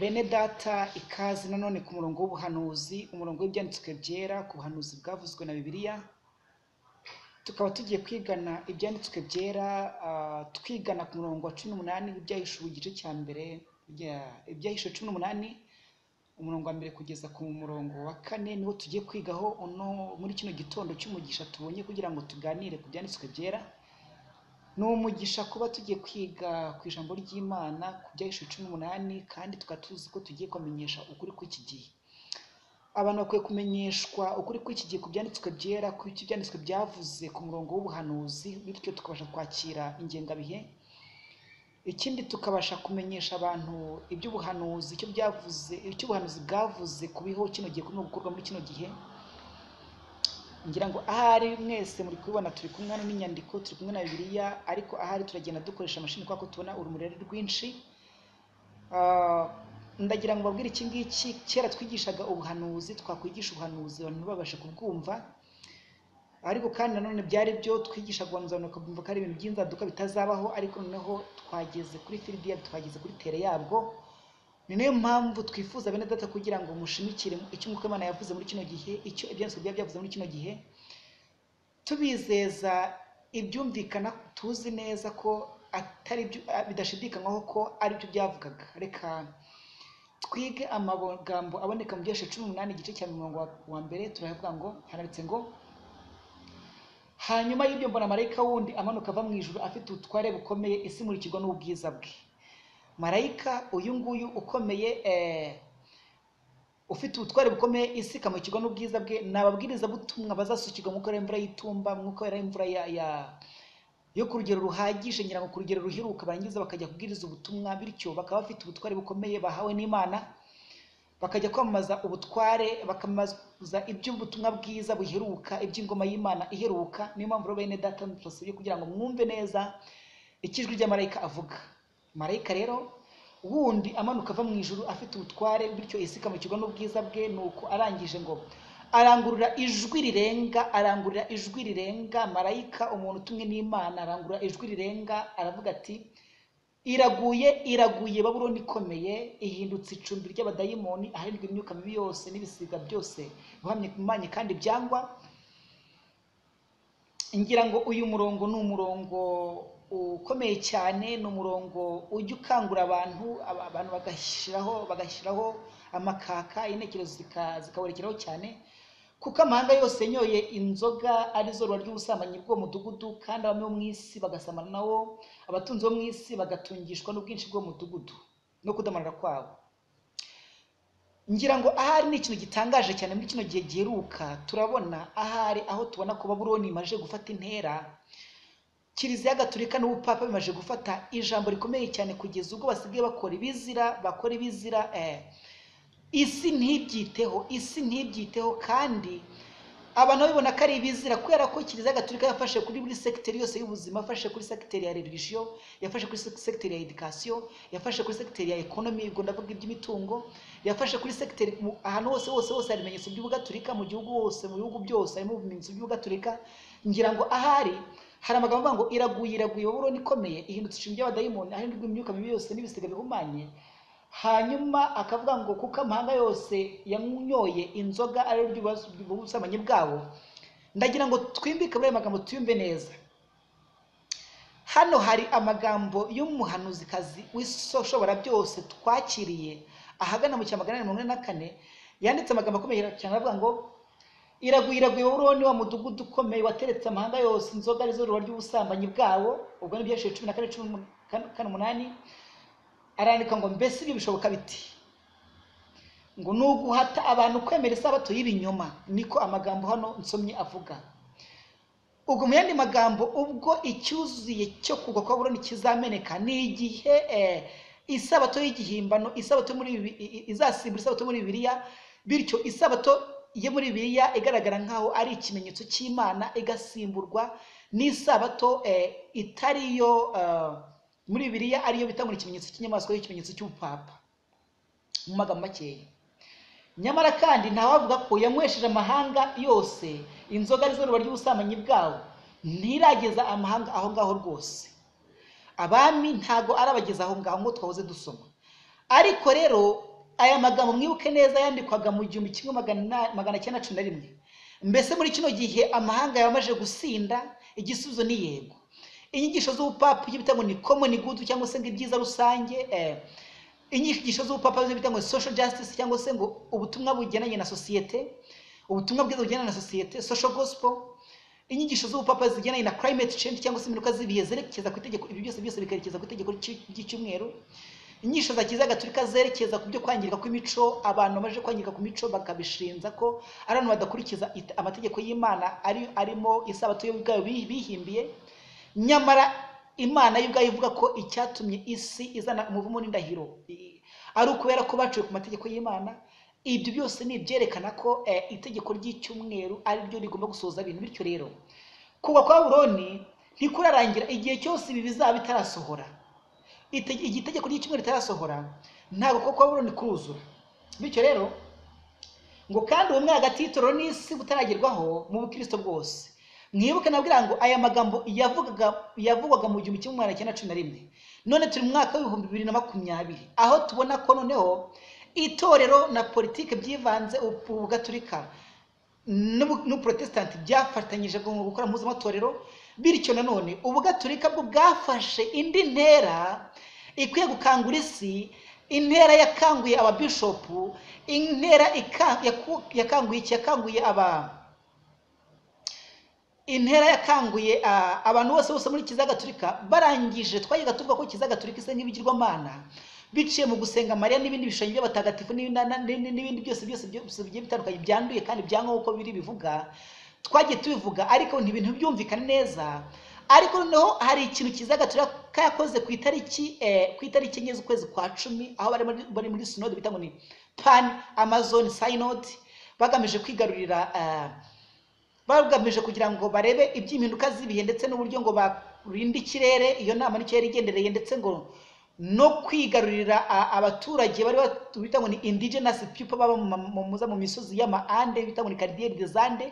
Bene data, ikaze nanone ku murongo w'ubuhanuzi, umurongo w'ibyanditswe byera ku buhanuzi bwavuzwe na Bibiliya. Tukaba tugiye kwigana ibyanditswe byera, twigana ku murongo wa 18 w'Ibyahishuwe igice cya mbere, Ibyahishuwe 18, umurongo wa mbere kugeza ku murongo wa 4, niwo tugiye kwigaho uno muri kino gitondo cy'umugisha tubonye kugira ngo tuganire ku byanditswe byera. Ni umugisha kuba tugiye kwiga ku ijambo ry'Imana ku Byahishuwe 18, kandi tukaba tuzi ko tugiye kumenyesha ukuri kw'iki gihe. Abantu bakwiye kumenyeshwa ukuri kw'iki gihe ku byanditswe byera, ku icyo ibyanditswe byavuze ku murongo w'ubuhanuzi, bityo tukabasha kwakira ingengabihe. Ikindi tukabasha kumenyesha abantu iby'ubuhanuzi, icyo byavuze, icyo ubuhanuzi bwavuze ku biho kino gihe, kurimo gukorwa muri kino gihe. Ngira ngo ahari mwese muri kubibona, turi kumwe hano n'inyandiko, turi kumwe na Bibiliya, ariko ahari turagenda dukoresha amashini kubera ko tubona urumuri ari rwinshi. Ndagira ngo mbabwire iki ngiki, kera twigishaga ubuhanuzi, twakwigisha ubuhanuzi abantu ntibabashe kubwumva, ariko kandi nanone byari byo twigishaga ubuhanuzi abantu bakabwumva ko ari ibintu by'inzaduka bitazabaho, ariko noneho twageze kuri field yabwo, twageze kuri tere yabwo. Ni nayo mpamvu twifuza bene data kugira ngo mushimikire icyo Umwuka w'Imana yavuze muri kino gihe, icyo ibyanditswe byaba byavuze muri kino gihe, tubizeza ibyumvikana, tuzi neza ko atari byo, bidashidikanywaho ko ari byo byavugaga. Reka twige amagambo aboneka mu Byahishuwe 18 igice cya mirongo wa mbere, turavuga ngo handitse ngo: hanyuma y'ibyo mbona marayika wundi amanuka ava mu ijuru afite ubutware bukomeye, isi imurikirwa n'ubwiza bwe. Marayika uyu nguyu ukomeye, ufite ubutware bukomeye, isi ikamurikirwa n'ubwiza bwe, ni ababwirizabutumwa bazasukirwa mwuka w'imvura y'itumba, mwuka w'imvura yo ku rugero ruhagije, ngira ngo ku rugero ruheruka, barangiza bakajya kubwiriza ubutumwa, bityo bakaba bafite ubutware bukomeye bahawe n'Imana, bakajya kwamamaza ubutware, bakamamaza iby'ubutumwa bwiza buheruka, iby'ingoma y'Imana iheruka. Niyo mpamvu rero bene data tubasabye kugira ngo mwumve neza icyo ijwi rya marayika avuga. Marayika rero wundi amanuka ava mu ijuru afite ubutware, bityo isi ikamurikirwa n'ubwiza bwe. Nuko arangije ngo arangurura ijwi rirenga, arangurura ijwi rirenga, marayika umuntu utumwe n'Imana arangurura ijwi rirenga, aravuga ati: iraguye, iraguye Babuloni ikomeye, ihindutse icumbi ry'abadayimoni, aharindwa imyuka mibi yose n'ibisiga byose bihumanye kandi byangwa. Ngira ngo uyu murongo ni umurongo ukomeye cyane, ni umurongo ujya ukangura abantu, abantu bagashyiraho amakaka, intekerezo zikaborekeraho cyane, kuko amahanga yose yanyoye inzoga arizo ruba ry'ubusambanyi bw'uwo mudugudu, kandi abami bo mu isi bagasamana nawo, abatunzi bo mu isi bagatungishwa n'ubwinshi bw'uwo mudugudu no kudamarara kwabo. Ngira ngo ahari ni ikintu gitangaje cyane muri kino gihe giheruka, turabona ahari aho tubona ko Babuloni imaze gufata intera, Kiliziya Gatolika n'ubupapa bimaze gufata ijambo rikomeye cyane, kugeza ubwo basigaye bakora ibizira, bakora ibizira, isi ntibyiteho, isi ntibyiteho, kandi abantu babibona ko ari ibizira, kubera ko Kiliziya Gatolika yafashe kuri buri segiteri yose y'ubuzima, yafashe kuri segiteri ya religion, yafashe kuri segiteri ya education, yafashe kuri segiteri ya economy, ubwo ndavuga iby'imitungo, yafashe kuri segiteri ahantu hose hose hose hari ibimenyetso by'ubugatolika, mu gihugu hose, mu bihugu byose harimo ibimenyetso by'ubugatolika. Ngira ngo ahari hari amagambo avuga ngo iraguye, iraguye Babuloni ikomeye, ihindutse icumbi ry'abadayimoni, aharindwa imyuka mibi yose n'ibisiga bihumanye. Hanyuma akavuga ngo kuko amahanga yose yanyoye inzoga ari ry'ubusambanyi bwabo. Ndagira ngo twimbike muri aya magambo, tuyumve neza. Hano hari amagambo y'umuhanuzikazi w'Ishobora byose twakiriye ahagana mu cya 444, yanditse amagambo akomeye cyane, avuga ngo iraguye, iraguye Babuloni wa mudugudu ukomeye, wateretse amahanga yose inzoga arizo ruba ry'ubusambanyi bwabo. Ubwo ni Ibyahishuwe 14 18. Arandika ngo mbese ibyo bishoboka biti? Ngo ni uguhata abantu kwemera isabato y'ibinyoma, niko amagambo hano nsomye avuga. Ubwo mu yandi magambo, ubwo icyuzuye cyo kugwa kwa Babuloni kizameneka ni igihe isabato y'igihimbano, isabato muri izasimbura isabato muri Bibiliya, bityo isabato yo muri Bibiliya igaragara nkaho ari ikimenyetso cy'Imana igasimburwa n'isabato itari yo muri Bibiliya, ariyo bita ngo ikimenyetso cy'inyamaswa, ikimenyetso cy'ubupapa mu magambo makeya. Nyamara kandi ntawavuga ko yanywesheje amahanga yose inzoga arizo ruba ry'ubusambanyi bwabo, ntirageza amahanga aho ngaho rwose. Abami ntago arabageza aho ngaho ngo twahoze dusoma. Ariko rero aya magambo mwibuke neza yandikwaga mu 1911. Mbese muri kino gihe amahanga yamaze gusinda? Igisubizo ni yego. Inyigisho z'ubupapa ibyo bita ngo ni common good cyangwa se ngo ibyiza rusange, inyigisho z'ubupapa bita ngo social justice cyangwa se ngo ubutumwa bugendanye na sosiyete, ubutumwa bwiza bugendanye na sosiyete, social gospel, inyigisho z'ubupapa zigendanye na climate change cyangwa se impinduka z'ibihe zerekeza ku itegeko, ibi byose byose bikerekeza ku itegeko ry'icyumweru. Inyigisho za Kiliziya Gatolika zerekeza ku byo kwangirika kw'imico, abantu bamaze kwangirika ku mico bakabishinza ko ari abantu badakurikiza amategeko y'Imana ari arimo isabato yo ubwayo bihimbiye, nyamara Imana yo ubwayo ivuga ko icyatumye isi izana umuvumo n'indahiro ari ukubera ko baciwe ku mategeko y'Imana. Ibyo byose ni ibyerekana ko itegeko ry'icyumweru ari ryo rigomba gusohoza ibintu. Bityo rero kugwa kwa Babuloni ntikurarangira igihe cyose ibi bizaba bitarasohora. Igihe itegeko ry'icyumweru ritarasohora, ntabwo kugwa kwa Babuloni kuruzura. Bityo rero ngo kandi ubumwe hagati y'itorero n'isi butaragerwaho mu bukristo bwose. Mwibuke nabwira ngo aya magambo yavugwaga mu 1911, none turi mu mwaka w'2020, aho tubona ko noneho itorero na politike byivanze, ubugatulika n'ubuprotesitanti byafatanyije mu gukora mpuzamatorero. Bityo nanone ubugatulika bwo bwafashe indi ntera ikwiye gukangura isi, intera yakanguye ababishopu, intera yakanguye iki? Yakanguye aba intera yakanguye abantu bose bose muri Kiliziya Gatolika. Barangije twajyaga tuvuga ko Kiliziya Gatolika isenga ibigirwamana biciye mu gusenga Mariya n'ibindi bishushanyo by'abatagatifu n'ibindi byose byose byose bigiye bitandukanye byanduye kandi byanga uko biri bivuga. Twagiye tubivuga ariko ntibintu byumvikane neza. Ariko noneho hari ikintu Kiliziya Gatolika yakoze ku itariki 4 z'ukwezi kwa 10, aho bari muri synode bita ngo ni Pan Amazon Synod, bagamije kwigarurira, bagamije kugira ngo barebe iby'impinduka z'ibihe ndetse n'uburyo ngo barinde ikirere. Iyo nama nicyo yari igendereye, ndetse ngo no kwigarurira abaturage bari bita ngo ni indigenous people baba mu misozi y'ama Ande, bita ngo ni Cordillère des Andes.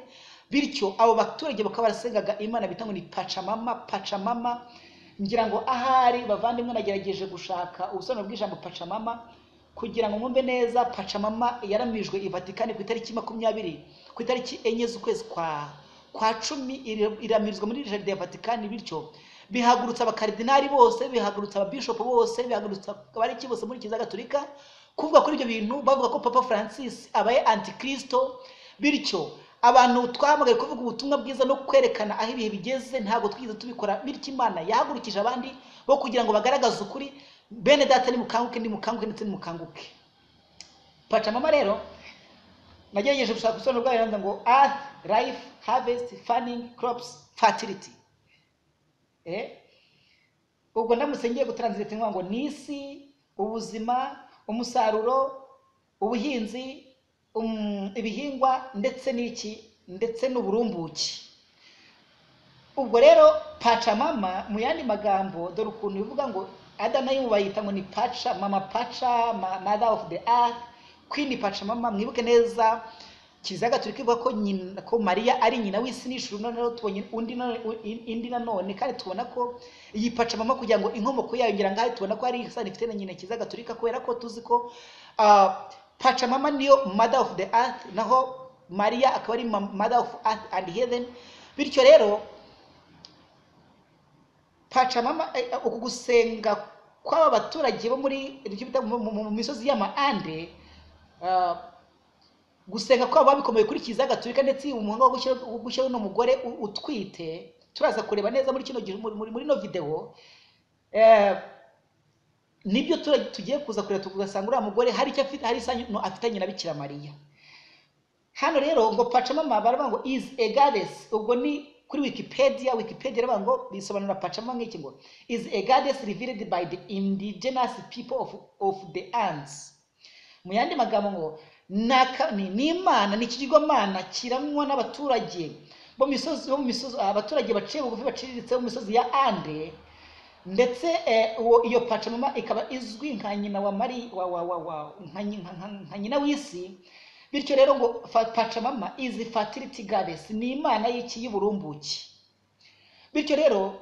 Bityo abo baturage bakaba barasengaga imana bita ngo ni Pachamama. Pachamama, ngira ngo ahari bavandimwe nagerageje gushaka ubusobanuro bw'ijambo Pachamama kugira ngo mwumve neza. Pachamama yaramijwe i Vatikani ku itariki 20, ku itariki 4 z'ukwezi kwa 10, iramirizwa muri jardin ya Vatikani. Bityo bihagurutsa abakaridinari bose, bihagurutsa ababishopu bose, bihagurutsa abariki bose muri Kiliziya Gatolika kuvuga kuri ibyo bintu, bavuga ko Papa Francis abaye antikristo. Bityo abantu twahamagaye kuvuga ubutumwa bwiza no kwerekana aho ibihe bigeze, ntabwo twigeze tubikora. Bityo Imana yahagurukije abandi bo kugira ngo bagaragaze ukuri. Bene data, nimukanguke, nimukanguke ndetse nimukanguke. Pachamama rero nagerageje gushaka ubusobanuro bwayo, ngo earth, life, harvest, farming, crops, fertility. Ubwo ndamutse ngiye gutranslate ngo ni isi, ubuzima, umusaruro, ubuhinzi, ibihingwa ndetse n'iki, ndetse n'uburumbuke. Ubwo rero Pachamama mu yandi magambo, dore ukuntu bivuga ngo Adanayimu bayita ngo ni Pacha Mama, Pacha mother of the earth, Queen Pachamama. Mwibuke neza Kiliziya Gatolika ivuga ko nyina, ko Mariya ari nyina w'isi n'ijuru. Noneho tubonye undi indi nanone kandi tubona ko iyi Pachamama, kugira ngo inkomoko yayo, ngira ngaho tubona ko hari isano ifite na nyina Kiliziya Gatolika, kubera ko tuzi ko Pachamama niyo mother of the earth, naho Mariya akaba ari mother of earth and heaven. Bityo rero Pachamama, uku gusenga kw'aba baturage bo muri iryo bita mu misozi y'ama Ande, gusenga kwabo babikomeye kuri Kiliziya Gatolika, ndetse umuhango wo gushyiraho uno mugore utwite turaza kureba neza muri kino gihe muri ino video. Nibyo tugiye kuza kureba, tugasanga uriya mugore hari icyo afite, hari isano afitanye na Bikira Mariya. Hano rero ngo Pachamama baravuga ngo is a goddess. Ubwo ni kuri Wikipedia. Wikipedia iravuga ngo bisobanura Pachamama nk'iki, ngo is a goddess revealed by the indigenous people of the Andes. Mu yandi magambo ngo ni imana, ni ikigirwamana kiramwa n'abaturage bo mu misozi, abaturage baciye bugufi, baciriritse bo mu misozi ya Ande. Ndetse iyo Pachamama ikaba izwi nka nyina wa Mari wa wa wa, wa nka nyina w'isi. Bityo rero ngo Pachamama is fertility goddess, ni imana y'iki? Y'uburumbuke. Bityo rero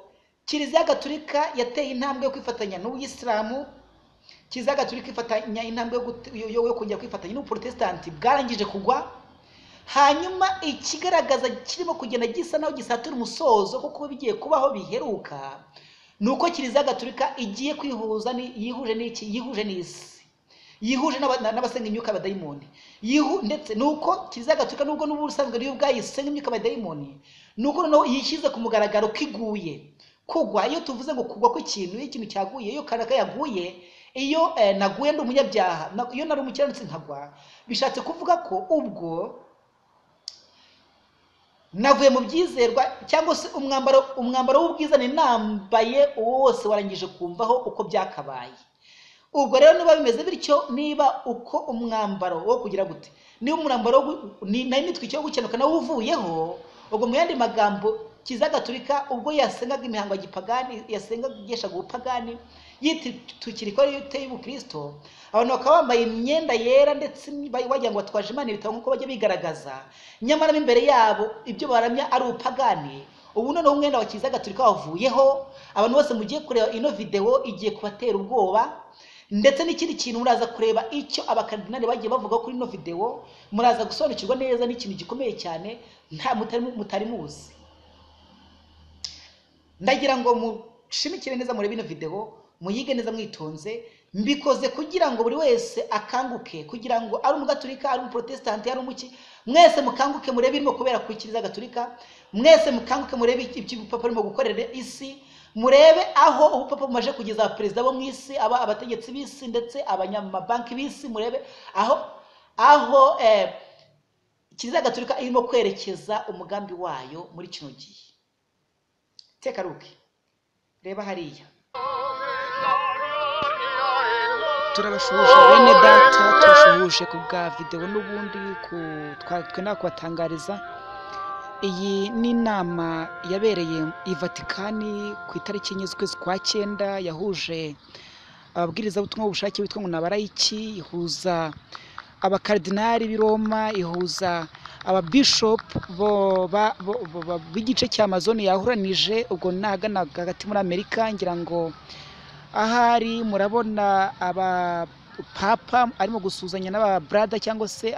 Kiliziya Gatolika yateye intambwe yo kwifatanya n'Ubuyisilamu. Kiliziya Gatolika ifatanya intambwe yo kongera kwifatanya n'ubuprotestanti bwarangije kugwa. Hanyuma ikigaragaza kirimo kugenda gisa naho gisatura umusozo, kuko bigiye kubaho biheruka, ni uko Kiliziya Gatolika igiye kwihuza, yihuje n'iki? Yihuje n'isi, yihuje n'abasenga imyuka y'abadayimoni. Ndetse ni uko Kiliziya Gatolika nubwo n'ubusanzwe niyo ubwayo isenga imyuka y'abadayimoni, ni uko noneho yishyize ku mugaragaro ko iguye. Kugwa, iyo tuvuze ngo kugwa kw'ikintu, iyo ikintu cyaguye, iyo kanaka yaguye, iyo naguye ndi umunyabyaha, iyo nari umukiranutsi nkagwa, bishatse kuvuga ko ubwo navuye mu byizerwa, cyangwa se umwambaro w'ubwiza nambaye uwo wose warangije kumvaho uko byakabaye. Ubwo rero niba bimeze bityo, niba uko umwambaro wo kugira gute, niba umwambaro nari nitwikiye wo gukenuka nawo uvuyeho, ubwo mu yandi magambo Kiliziya Gatolika ubwo yasengaga imihango ya gipagani, yasengaga ubupagani, yitwikira ikora iteye ubukristo, abantu bakaba bambaye imyenda yera ndetse wagira ngo batwaje Imana ibitabo nk'uko bajya bigaragaza, nyamara imbere yabo ibyo baramya ari ubupagani. Ubu noneho umwenda wa Kiliziya Gatolika wavuyeho. Abantu bose mugiye kureba ino video igiye kubatera ubwoba. Ndetse n'ikindi kintu muraza kureba icyo abakardinali bagiye bavuga kuri ino video, muraza gusobanukirwa neza n'ikintu gikomeye cyane nta mutari muzi. Ndagira ngo mushimikire neza murebe ino video, muyige neza mwitonze. Mbikoze kugira ngo buri wese akanguke, kugira ngo ari umugatolika, ari umuprotestanti, ari umuki, mwese mukanguke murebe irimo kubera ku Kiliziya Gatolika, mwese mukanguke murebe ibyo ubupapa burimo gukorera isi, murebe aho ubupapa bumaje kugeza abaperezida bo mu isi, aba abategetsi b'isi ndetse abanyamabanki b'isi, murebe aho Kiliziya Gatolika irimo kwerekeza umugambi wayo muri kino gihe. Teka ruke, reba hariya. Turabashuhuje bene data, turashuhuje ku bwa video n'ubundi twe nakubatangariza. Iyi ni inama yabereye i Vatikani ku itariki 4 z'ukwezi kwa 9, yahuje ababwirizabutumwa b'ubushake bitwa ngo ni abalayiki, ihuza abakardinali b'i Roma, ihuza ababishopu b'igice cya Amazon yahuranije, ubwo nahagana hagati muri Amerika. Ngira ngo ahari murabona abapapa arimo gusuhuzanya n'ababrada cyangwa se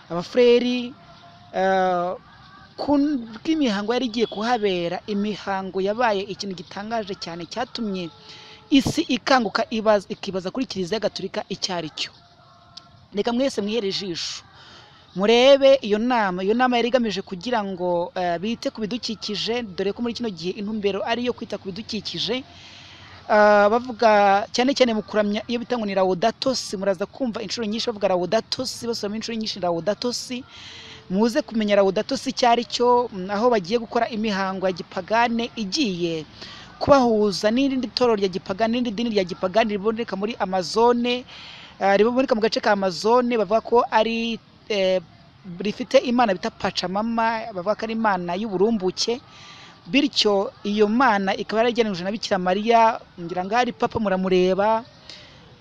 abafureri. Kubw'imihango yari igiye kuhabera, imihango yabaye ikintu gitangaje cyane cyatumye isi ikanguka ikibaza kuri Kiliziya Gatolika icyo ari cyo. Reka mwese mwihere ijisho murebe iyo nama. Iyo nama yari igamije kugira ngo bite ku bidukikije, dore ko muri kino gihe intumbero ari iyo kwita ku bidukikije. Bavuga cyane cyane mu kuramya iyo bita ngo ni Laudato Si. Muraza kumva inshuro nyinshi bavuga Laudato Si, basoma inshuro nyinshi Laudato Si. Muze kumenya Laudato Si icyo ari cyo, aho bagiye gukora imihango ya gipagane igiye kubahuza n'irindi torero rya gipagane, n'irindi dini rya gipagane riboneka muri Amazone, riboneka mu gace ka Amazone. Bavuga ko ari rifite imana bita Pachamama, bavuga ko ari imana y'uburumbuke, bityo iyo mana ikaba yaragenewe na Bikira Mariya. Ngira ngo ari papa muramureba,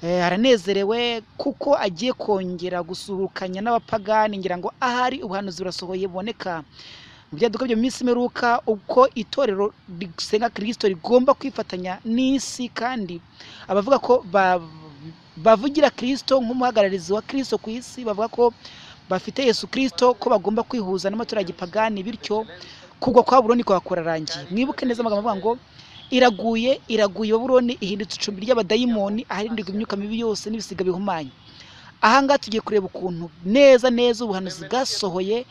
aranezerewe kuko agiye kongera gusuhukanya n'abapagani. Ngira ngo ahari ubuhanuzi burasohoye buboneka mu byaduka byo minsi meruka, uko itorero risenga Kristo rigomba kwifatanya n'isi, kandi abavuga ko bavugira Kristo nk'umuhagararizi wa Kristo ku isi, bavuga ko bafite Yesu Kristo, ko bagomba kwihuza n'amatora ya gipagani, bityo kugwa kwa Babuloni kwakurarangiye. Mwibuke neza amagambo avuga ngo iraguye, iraguye Babuloni, ihindutse icumbi ry'abadayimoni, aharindirwa imyuka mibi yose n'ibisiga bihumanye. Aha ngaha tugiye kureba ukuntu neza neza ubuhanuzi bwasohoye,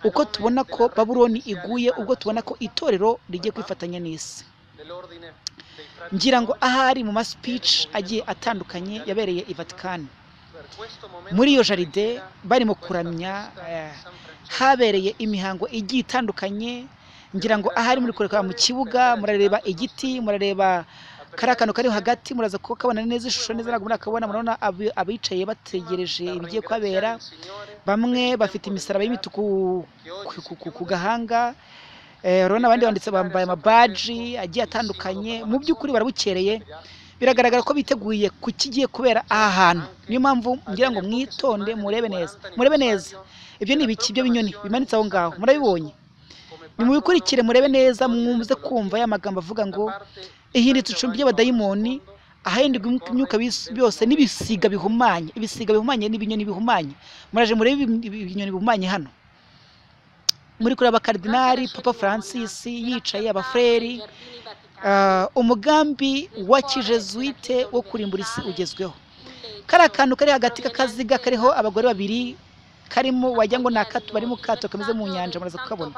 uko tubona ko Babuloni iguye, ubwo tubona ko itorero rigiye kwifatanya n'isi. Ngira ngo ahari mu ma speech agiye atandukanye yabereye i Vatikani, muri iyo jaride barimo kuramya, habereye imihango igiye itandukanye. Ngira ngo ahari muri kureka mu kibuga, murareba igiti, murareba kariya kantu kari hagati, muraza kukabona neza ishusho neza, ntabwo murakabona. Murabona abicaye bategereje ibigiye kuhabera, bamwe bafite imisaraba y'imituku ku gahanga, urabona abandi banditse bambaye amabaji agiye atandukanye. Mu by'ukuri barabukereye, biragaragara ko biteguye ku kigiye kubera aha hantu. Niyo mpamvu ngira ngo mwitonde murebe neza, murebe neza ibyo ni ibiki, ibyo binyoni bimanitse aho ngaho murabibonye. Nimubikurikire murebe neza, mwumve kumva ya magambo avuga ngo ihindutse icumbi ry'abadayimoni, Ahahindirwa imyuka byose n'ibisiga bihumanye, ibisiga bihumanye n'ibinyoni bihumanye. Muraje murebe ibinyoni bihumanye hano. Muri kureba Cardinal Papa Francis yicaye, abafureri. Umugambi wa kijezuite wo kurimbura isi ugezweho. Kariya kantu kari hagati k'akaziga kariho abagore babiri karimo wagira ngo ni akato, bari mu kato kameze mu nyanja, muraza kukabona.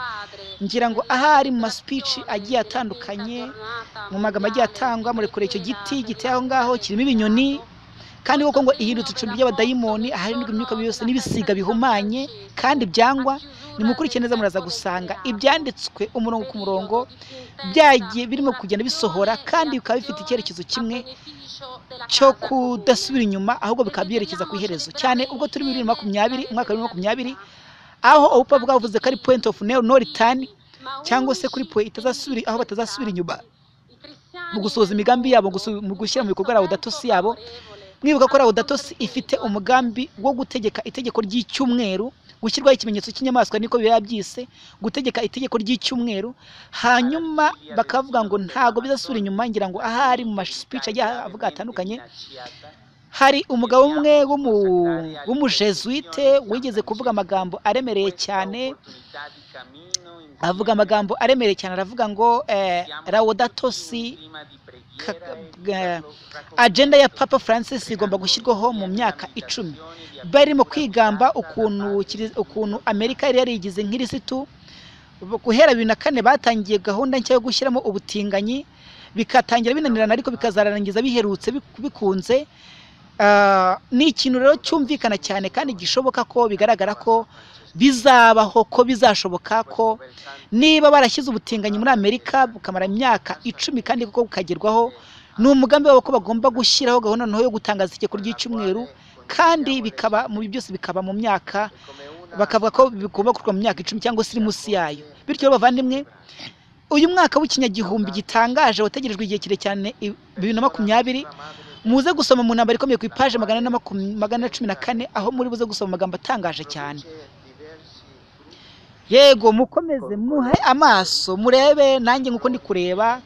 Ngira ngo ahari mu maspeech agiye atandukanye, mu magambo agiye atangwa, muri kure icyo giti giteye aho ngaho kirimo ibinyoni, kandi koko ngo ihindutse icumbi ry'abadayimoni, aharindwa imyuka yose n'ibisiga bihumanye kandi byangwa. Nimukurikiye neza muraza gusanga ibyanditswe umurongo ku murongo byagiye birimo kugenda bisohora, kandi bikaba bifite icyerekezo kimwe cyo kudasubira inyuma, ahubwo bikaba byerekeza ku iherezo. Cyane ubwo turi muri 2020, umwaka wa 2020, aho ubupapa bwavuze ko ari point of no return, cyangwa se kuri point itazasubira, aho batazasubira inyuma mu gusohoza imigambi yabo, mu gushyira mu bikorwa Laudato Si yabo. Mwibuka ko Laudato Si ifite umugambi wo gutegeka itegeko ry'icyumweru, gushyirwaho ikimenyetso cy'inyamaswa, niko biba byise, gutegeka itegeko ry'icyumweru. Hanyuma bakavuga ngo ntago bizasubira inyuma. Ngira ngo ahari mu maspeech agiye avuga atandukanye, hari umugabo umwe w'umujesuite wigeze kuvuga amagambo aremereye cyane, avuga amagambo aremereye cyane, aravuga ngo Laudato Si agenda ya Papa Francis igomba gushyirwaho mu myaka 10. Barimo kwigamba ukuntu Amerika yari yarigize nk'irisitu. Guhera 2004 batangiye gahunda nshya yo gushyiramo ubutinganyi, bikatangira binanirana ariko bikazarangiza biherutse bikunze. Ni ikintu rero cyumvikana cyane kandi gishoboka, ko bigaragara ko bizabaho, ko bizashoboka, ko niba barashyize ubutinganyi muri Amerika bukamara imyaka 10 kandi koko bukagerwaho, ni umugambi wabo ko bagomba gushyiraho gahunda noneho yo gutangaza itegeko ry'icyumweru, kandi bikaba mu byose bikaba mu myaka, bakavuga ko bigomba gukorwa mu myaka 10 cyangwa se iri munsi yayo. Bityo rero bavandimwe, uyu mwaka w'ikinyagihumbi gitangaje wategerejwe igihe kirekire cyane, 2020, muze gusoma mu ntambara ikomeye ku ipaje 414, aho muri buze gusoma amagambo atangaje cyane. Yego, mukomeze muhe amaso murebe nanjye nkuko ndi kureba.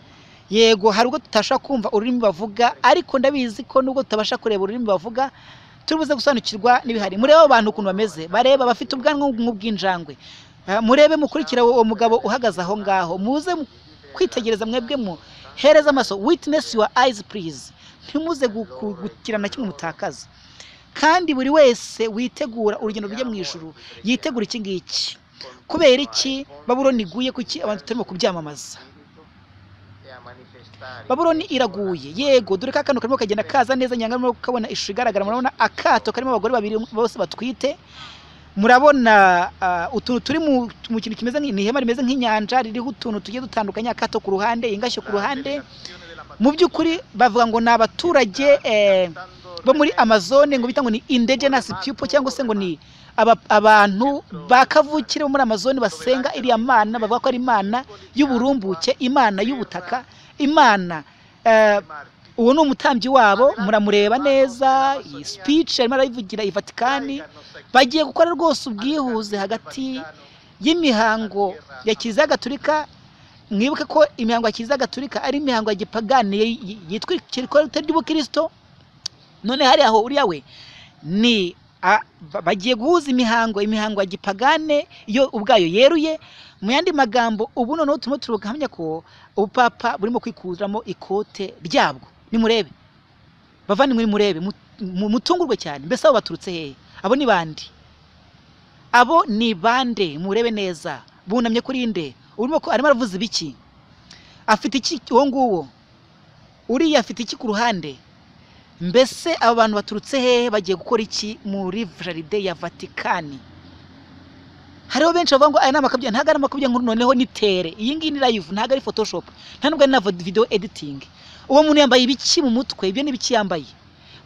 Yego, hari ubwo tutashobora kumva ururimi bavuga, ariko ndabizi ko nubwo tutabasha kureba ururimi bavuga, turi buze gusobanukirwa n'ibihari. Murebe abo bantu ukuntu bameze, bareba bafite ubwanwa nk'ubw'injangwe. Murebe, mukurikira uwo mugabo uhagaze aho ngaho, muze kwitegereza mwebwe, muhereze amaso, witness your eyes please, ntimuze gukira na kimwe mutakaza. Kandi buri wese witegura urugendo rujya mu ijuru yitegura iki ngiki. Kubera iki Babuloni iguye? Kuki abantu turimo kubyamamaza? Babuloni iraguye. Yego, dore ka kantu karimo kagenda kaza neza, nyanga murimo kubona ishusho igaragara. Murabona akato karimo abagore babiri bose batwite, murabona utuntu turi mu kintu kimeze nk'ihema rimeze nk'inyanja, ririho utuntu tugiye dutandukanye, akato ku ruhande, ingashyo ku ruhande. Mu by'ukuri bavuga ngo ni abaturage bo muri Amazone, ngo bita ngo ni indigenous people, cyangwa se ngo ni abantu ba kavukire bo muri Amazone basenga iriya mana, bavuga ko ari imana y'uburumbuke, imana y'ubutaka, imana. Uwo ni umutambyi wabo, muramureba neza, iyi speech arimo arayivugira i Vatikani. Bagiye gukora rwose ubwihuze hagati y'imihango ya Kiliziya Gatolika. Mwibuke ko imihango ya Kiliziya Gatolika ari imihango ya gipagani yitwa ikote ry'ubukristo. None hari aho uriya we ni bagiye guhuza imihango ya gipagane yo ubwayo yeruye. Mu yandi magambo, ubu noneho turimo turahamya ko ubupapa burimo kwikuramo ikote ryabwo. Nimurebe bavandimwe, nimurebe mutungurwe cyane. Mbese abo baturutse hehe? Abo ni bande? Abo ni bande? Murebe neza, bunamye kuri nde? Urimo ko arimo aravuza ibiki? Afite iki uwo nguwo? Uriya afite iki ku ruhande? Mbese abo bantu baturutse hehe? Bagiye gukora iki muri jardin ya Vatikani? Hariho benshi bavuga ngo aya ni amakabya. Ntabwo ari amakabya nkuru, noneho ni tere. Iyi ngiyi ni live, ntabwo ari photoshop, nta nubwo ari na video editing. Uwo muntu yambaye ibiki mu mutwe? Ibyo ni ibiki yambaye?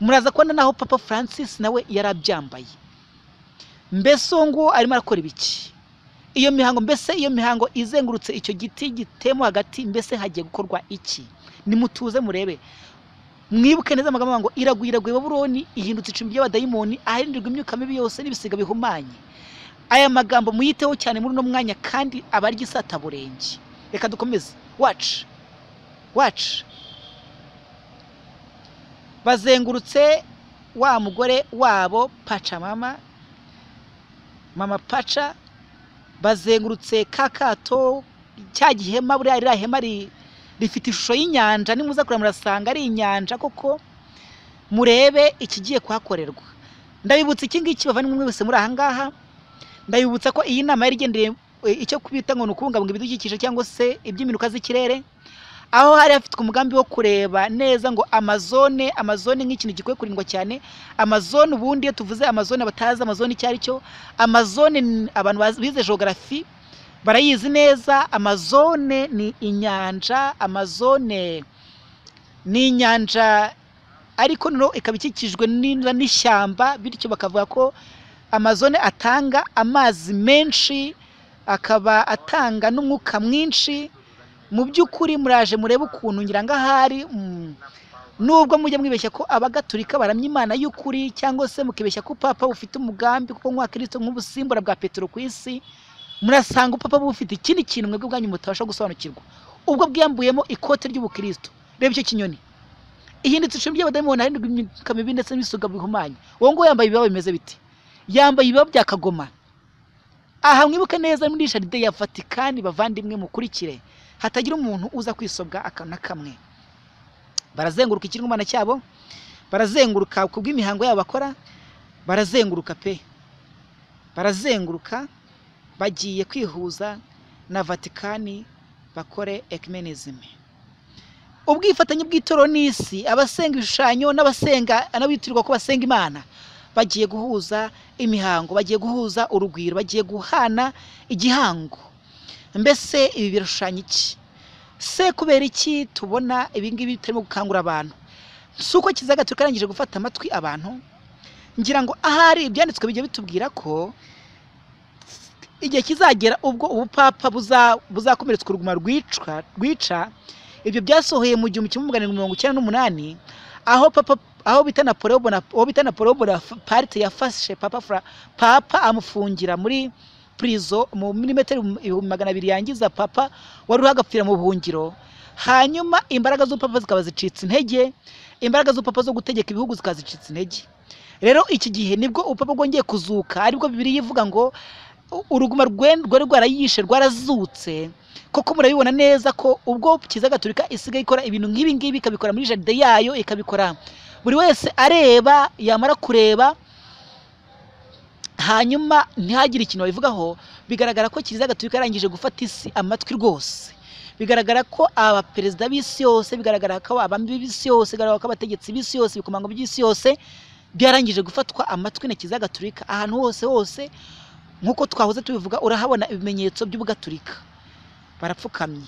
Muraza kubona naho Papa Francis nawe yarabyambaye. Mbese uwo nguwo arimo arakora ibiki? Iyo mihango, mbese iyo mihango izengurutse icyo giti gitemo hagati, mbese hagiye gukorwa iki? Nimutuze murebe, mwibuke neza amagambo ngo iraguye, iraguye Babuloni, ihindutse icumbi ry'abadayimoni, aharindirwa imyuka mibi yose n'ibisiga bihumanye. Aya magambo muyiteho cyane muri uno mwanya, kandi aba ari isataburenge. Reka dukomeze. Watch, watch. Bazengurutse wa mugore wabo Pachamama, mama Pacha, bazengurutse ka kato, cya gihema. Buriya ririya hema rifite ishusho y'inyanja, nimuza kureba murasanga ari inyanja koko. Murebe ikigiye kuhakorerwa. Ndabibutsa iki ngiki, bavandimwe mwese muri aha ngaha, ndabibutsa ko iyi nama yari igendereye icyo kubita ngo ni ukubungabunga ibidukikije cyangwa se iby'impinduka z'ikirere, aho hari hafitwe umugambi wo kureba neza ngo Amazone, Amazone nk'ikintu gikwiye kurindwa cyane. Amazone, ubundi iyo tuvuze Amazone, abatazi Amazone icyo ari cyo, Amazone abantu bize geography barayizi neza. Amazone ni inyanja, Amazone ni inyanja, ariko noneho ikaba ikikijwe n'ishyamba, bityo bakavuga ko Amazone atanga amazi menshi, akaba atanga n'umwuka mwinshi. Mu by'ukuri muraje murebe ukuntu, ngira ngo ahari nubwo mujya mwibeshya ko abagatulika baramya Imana y'ukuri, cyangwa se mukibeshya ko papa bufite umugambi kuko nk'uwa Kristo, nk'ubusimbura bwa Petero ku isi, murasanga upapa bufite ikindi kintu mwebwe ubwanyu mutabasha gusobanukirwa, ubwo bwiyambuyemo ikote ry'ubukristo. Reba icyo kinyoni ihindutse icumbi ry'abadayimoni, harindwi imyuka mibi ndetse n'ibisuga bihumanya. Uwo nguwo yambaye ibibaba bimeze biti? Yambaye ibibaba bya kagoma. Aha mwibuke neza muri jardin ya Vatikani, bavandimwe mukurikire, hatagira umuntu uza kwisobwa akantu na kamwe. Barazenguruka ikirumana cyabo, barazenguruka ku bw'imihango yabo bakora, barazenguruka pe, barazenguruka, bagiye kwihuza na Vatikani bakore ecumenism, ubwifatanye bw'itorero n'isi. Abasenga ibishushanyo n'abasenga n'abitirirwa ko basenga Imana bagiye guhuza imihango, bagiye guhuza urugwiro, bagiye guhana igihango. Mbese ibi birashushanya iki se? Kubera iki tubona ibi ngibi bitarimo gukangura abantu? Si uko Kiliziya Gatolika yarangije gufata amatwi abantu? Ngira ngo ahari ibyanditswe bijya bitubwira ko igihe kizagera ubwo ubupapa buzakomeretswa uruguma rwica. Ibyo byasohoye mu 1798, aho papa, aho bita Napoleon Bonaparte, uwo bita Napoleon Bonaparte yafashe papa papa amufungira muri prison mu milimetero 200,000, yangiza papa wari uriho agapfira mu buhungiro. Hanyuma imbaraga z'ubupapa zikaba zicitse intege, imbaraga z'ubupapa zo gutegeka ibihugu zikaba zicitse intege. Rero iki gihe nibwo ubupapa bwongeye kuzuka, aribwo Bibiliya ivuga ngo uruguma rwari rwarayishe rwarazutse koko. Murabibona neza ko ubwo Kiliziya Gatolika isigaye ikora ibintu nk'ibi ngibi, ikabikora muri jardin yayo, ikabikora buri wese areba, yamara kureba hanyuma ntihagire ikintu babivugaho, bigaragara ko Kiliziya Gatolika yarangije gufata isi amatwi rwose. Bigaragara ko abaperezida b'isi yose, bigaragara ko abami b'isi yose, bigaragara ko abategetsi b'isi yose, ibikomangoma by'isi yose byarangije gufatwa amatwi na Kiliziya Gatolika. Ahantu hose hose, nk'uko twahoze tubivuga, urahabona ibimenyetso by'ubugatolika. Barapfukamye,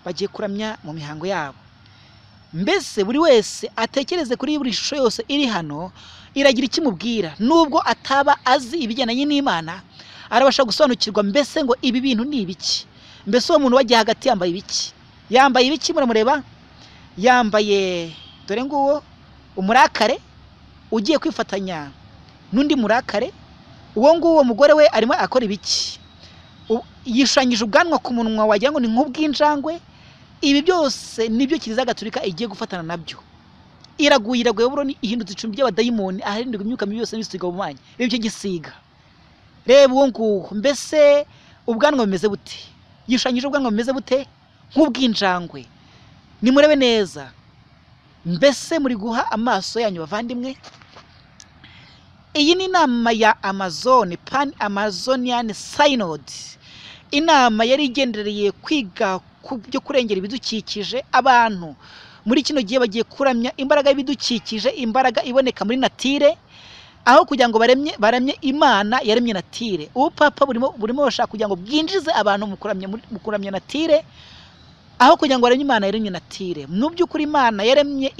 bagiye kuramya mu mihango yabo. Mbese buri wese atekereze kuri buri shusho yose iri hano, iragira ikimubwira. Nubwo ataba azi ibigendanye n'Imana, arabasha gusobanukirwa mbese ngo ibi bintu ni ibiki. Mbese uwo muntu wagiye hagati yambaye ibiki? Yambaye ibiki? Muramureba, yambaye, dore nguwo umurakare ugiye kwifatanya n'undi murakare. Uwo nguwo mugore we arimo akora ibiki? Yishushanyije ubwanwa ku munwa, wagira ngo ni nk'ubw'injangwe. Ibi byose nibyo Kiliziya Gatolika igiye gufatana nabyo. Iraguye, iraguye Babuloni, ihindutse icumbi ry'abadayimoni, aharindirwa imyuka mibi yose n'ibisiga bihumanya. Reba icyo gisiga, reba uwo nguwo. Mbese ubwanwa bumeze bute? Yishushanyije ubwanwa bumeze bute? Nk'ubw'injangwe. Nimurebe neza. Mbese muri guha amaso yanyu, bavandimwe? Iyi ni inama ya Amazon, Pan Amazonian Synod, inama yari igendereye kwiga ku byo kurengera ibidukikije. Abantu muri kino gihe bagiye kuramya imbaraga y'ibidukikije, imbaraga iboneka muri nature, aho kugira ngo baremye baramye Imana yaremye nature. Ubupapa burimo bashaka kugira ngo bwinjize abantu mu kuramya nature, aho kugira ngo baremye Imana yaremye nature. Mu by'ukuri Imana yaremye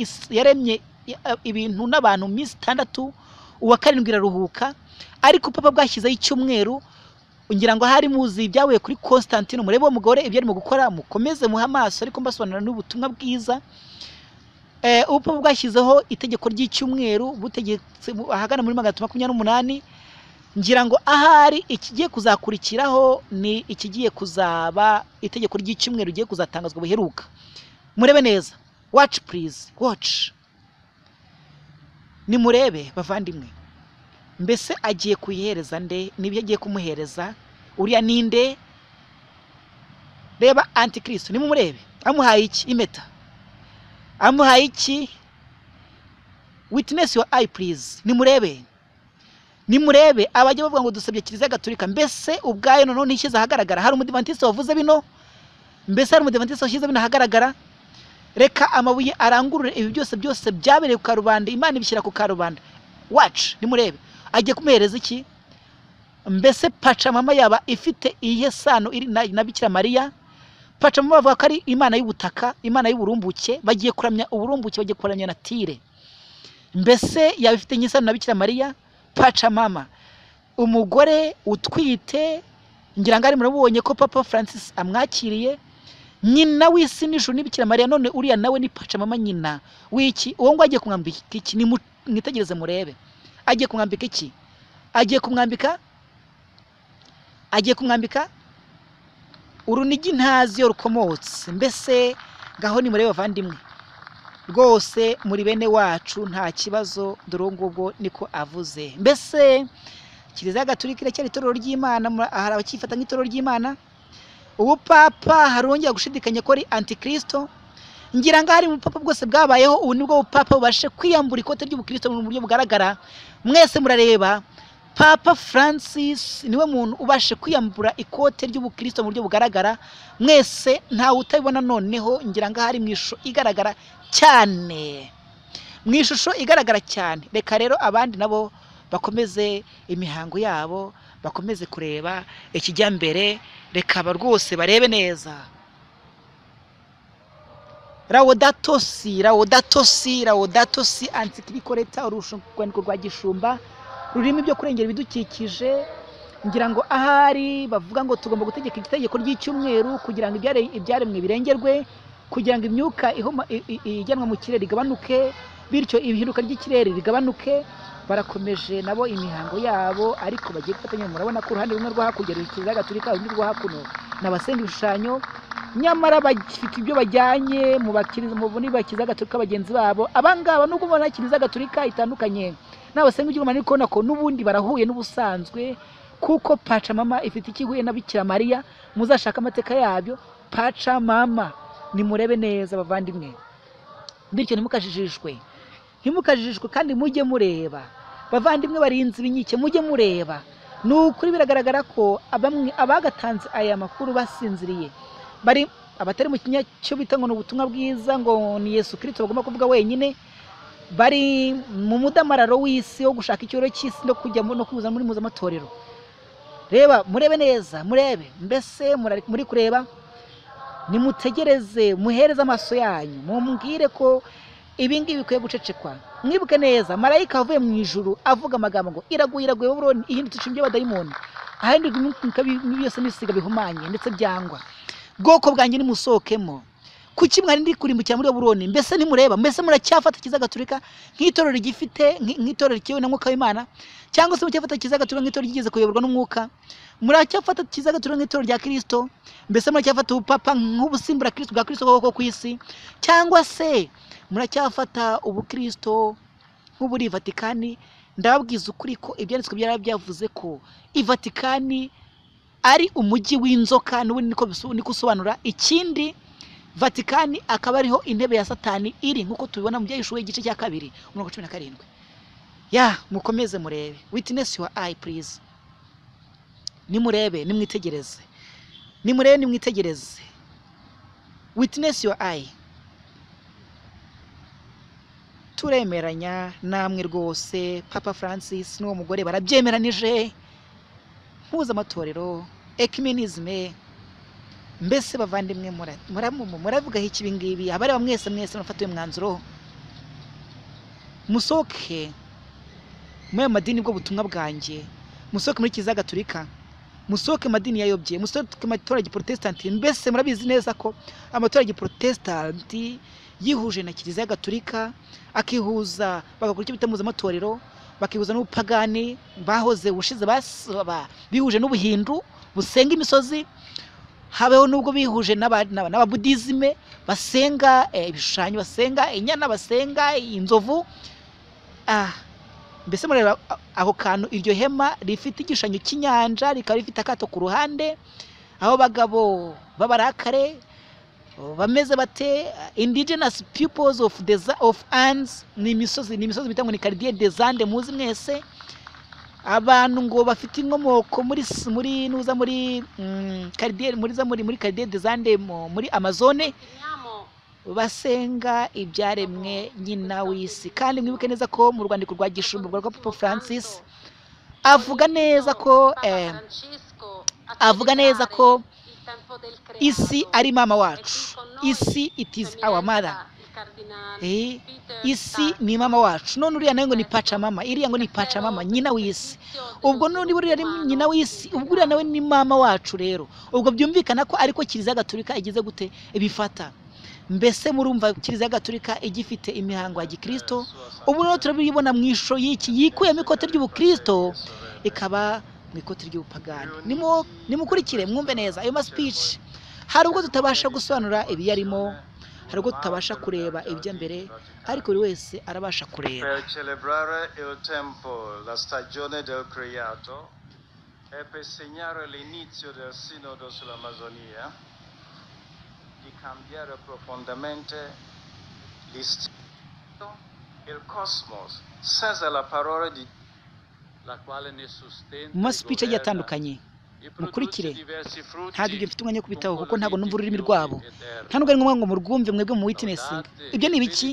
ibintu n'abantu mu minsi 6, uwa karindwi iraruhuka, ariko upapa bwashyizeho icyumweru. Ngira ngo hari muzi ibyabaye kuri Constantine. Murebe uwo mugore ibyo arimo gukora, mukomeze muhe amaso, ariko mbasobanurira n'ubutumwa bwiza. Ubupapa bwashyizeho itegeko ry'icyumweru butegetse ahagana muri 328. Ngira ngo ahari ikigiye kuzakurikiraho ni ikigiye kuzaba itegeko ry'icyumweru rigiye kuzatangazwa buheruka. Murebe neza, watch please, watch. Nimurebe bavandimwe, mbese agiye kuyihereza nde? Nibyo agiye kumuhereza uriya ninde? Reba antikristo, nimumurebe amuhaye iki? Impeta. Amuhaye iki? Witness your eye please. Nimurebe, nimurebe abajya bavuga ngo dusabye Kiliziya Gatolika, mbese ubwayo noneho ntishyize ahagaragara? Hari umudivantiste wavuze bino? Mbese hari umudivantiste washyize bino ahagaragara? Reka amabuye arangurure ibi byose byose byabereye ku karubanda, Imana ibishyira ku karubanda. Watch, nimurebe agiye kumuhereza iki? Mbese Pachamama yaba ifite iyihe sano iri na Bikira Mariya? Pachamama bavuga ko ari imana y'ubutaka, imana y'uburumbuke, bagiye kuramya uburumbuke, bagiye kuramya natire. Mbese yaba ifite isano na Bikira Mariya? Pachamama, umugore utwite, ngira ngo ari murabonye ko Papa Francis amwakiriye, nyina w'isi n'ijuru ni Bikira Mariya, none uriya nawe ni Pachamama nyina w'iki? Uwo ngo agiye kumwambika iki? Nimwitegereze murebe, agiye kumwambika iki? Agiye kumwambika, agiye kumwambika urunigi ntazi iyo rukomotse. Mbese ngaho nimurebe bavandimwe, rwose muri bene wacu nta kibazo, dore uwo ngubwo niko avuze. Mbese Kiliziya Gatolika iracyari itorero ry'Imana? Hari abakifata nk'itorero ry'Imana? Ubupapa hari uwongera gushidikanya ko ari antikristo? Ngira ngo hari ubupapa bwose bwabayeho, ubu nibwo bupapa bubashe kwiyambura ikote ry'ubukristo mu buryo bugaragara. Mwese murareba Papa Francis niwe muntu ubashe kwiyambura ikote ry'ubukristo mu buryo bugaragara. Mwese ntawe utabibona noneho, ngira ngo hari mu ishusho igaragara cyane, mu ishusho igaragara cyane. Reka rero abandi nabo bakomeze imihango yabo, bakomeze kureba ikijyambere, reka rwose barebe neza. Laudato si, Laudato si, Laudato si, encyclique leta, urwandiko rwa gishumba rurimo ibyo kurengera ibidukikije. Ngira ngo ahari bavuga ngo tugomba gutegeka itegeko ry'icyumweru kugira ngo ibyaremwe birengerwe, kugira ngo imyuka ijyanwa mu kirere igabanuke, bityo ibihinduka ry'ikirere rigabanuke. Barakomeje nabo imihango yabo, ariko bagiye gufatanya. Murabona ko uruhande rumwe rwo hakurya ruri Kiliziya Gatolika, urundi rwo hakuno n'abasenga ibishushanyo, nyamara bafite ibyo bajyanye mu Kiliziya Gatolika bagenzi babo. Abangaba nubwo mubona Kiliziya Gatolika itandukanye n'abasenga ibyuma, ariko nako n'ubundi barahuye n'ubusanzwe, kuko Pachamama ifite ikihuye na Bikira Mariya. Muzashaka amateka yabyo. Pachamama, nimurebe neza bavandimwe, bityo ntimukajijishwe, ntimukajijishwe, kandi mujye mureba bavandimwe barinze ibinyike, mujye mureba. Ni ukuri biragaragara ko bamwe abagatanze aya makuru basinziriye, bari abatari mu kinya cyo bita ngo ni ubutumwa bwiza, ngo ni Yesu Kristo bagomba kuvuga wenyine, bari mu mudamararo w'isi wo gushaka icyoro cy'isi no kujya no kuza muri mpuzamatorero. Reba, murebe neza, murebe mbese muri kureba, nimutegereze, muhereze amaso yanyu, mumbwire ko ibi ngibi bikwiye gucecekwa. Mwibuke neza marayika avuye mu ijuru avuga amagambo ngo iraguye, iraguye Babuloni, ihindutse icumbi ry'abadayimoni, ahinduka imyuka mibi yose n'ibisiga bihumanye ndetse byangwa. Bwoko bwanjye nimusohokemo. Kuki mwari ndi kurimbukira muri Babuloni? Mbese ntimureba? Mbese muracyafata Kiliziya Gatolika nk'itorero rigifite nk'itorero rikiwe na Mwuka w'Imana, cyangwa se muracyafata Kiliziya Gatolika nk'itorero ryigeze kuyoborwa n'Umwuka? Muracyafata Kiliziya Gatolika nk'itorero rya Kristo? Mbese muracyafata ubupapa nk'ubusimbura Kristo bwa Kristo koko ku isi, cyangwa se muracyafata ubukristo nk'uburi Vatikani? Ndababwiza ukuri ko ibyanditswe byari byavuze ko Vatikani ari umujyi w'inzoka, n'ubundi niko usobanura. Ikindi, Vatikani akaba ariho intebe ya Satani iri, nkuko tubibona mu Byahishuwe igice cya 2 umurongo 17. Ya mukomeze murebe, witness your eye please. Nimurebe, nimwitegereze, nimurebe, nimwitegereze, witness your eye. Turemeranya namwe rwose, Papa Francis n'uwo mugore barabyemeranije, mpuzamatorero, ecumenisme. Mbese bavandimwe muravuga iki ibi ngibi? Abareba mwese mwese mufate uyu mwanzuro, musohoke muri aya madini bwo butumwa bwanjye, musohoke muri Kiliziya Gatolika, musohoke madini yayobye, musohoke amatorero ya giprotestanti. Mbese murabizi neza ko amatorero ya giprotestanti yihuje na Kiliziya Gatolika, akihuza bagakora icyo bita mpuzamatorero, bakihuza n'ubupagani bahoze ubushize bihuje n'ubuhindu busenga imisozi, habeho nubwo bihuje n'ababudizime basenga ibishushanyo, basenga inyana, basenga inzovu. Ah, mbese mureba ako kantu, iryo hema rifite igishushanyo cy'inyanja, rikaba rifite akato ku ruhande, aho bagabo b'abarakare bameze bate? Indigenous peoples of Andes, ni imisozi bita ngo ni Cordillère des Andes, muzi mwese. Abantu ngo bafite inkomoko muri nuza muri Cordillère, muri za muri Cordillère des Andes, muri Amazone, basenga ibyaremwe, nyina w'isi. Kandi mwibuke neza ko mu rwandiko rwa gishumba rwa Papa Francis avuga neza ko isi ari mama wacu. Isi, it is our mother. Isi ni mama wacu. None uriya nawe ngo ni Pachamama, iriya ngo ni Pachamama, nyina w'isi. Ubwo none buriya ari nyina w'isi, ubwo uriya nawe ni mama wacu. Rero ubwo byumvikana ko ariko Kiliziya Gatolika igize gute ibifata. Mbese murumva Kiliziya Gatolika igifite imihango ya gikristo? Ubu rero turabibona mu ishusho y'iki: yikuyemo ikote ry'ubukristo, ikaba mu ikote ry'ubupagani. Nimukurikire mwumve neza ayo ma speech. Hari ubwo tutabasha gusobanura ibiyarimo, hari ubwo tutabasha kureba ibijya mbere, ariko buri wese arabasha kureba. Per celebrare il tempo, la stagione del creato e per segnare l'inizio del sinodo sull'Amazzonia, di cambiare profondamente l'istinto, il cosmos, senza la parola di la quale ne sustenta Mu ma speech agiye atandukanye, mukurikire. Ntabwo ibyo mfite umwanya wo kubitaho, kuko ntabwo numva ururimi rwabo. Nta nubwo ari ngombwa ngo murwumve mwebwe mu witnessing. Ibyo ni ibiki?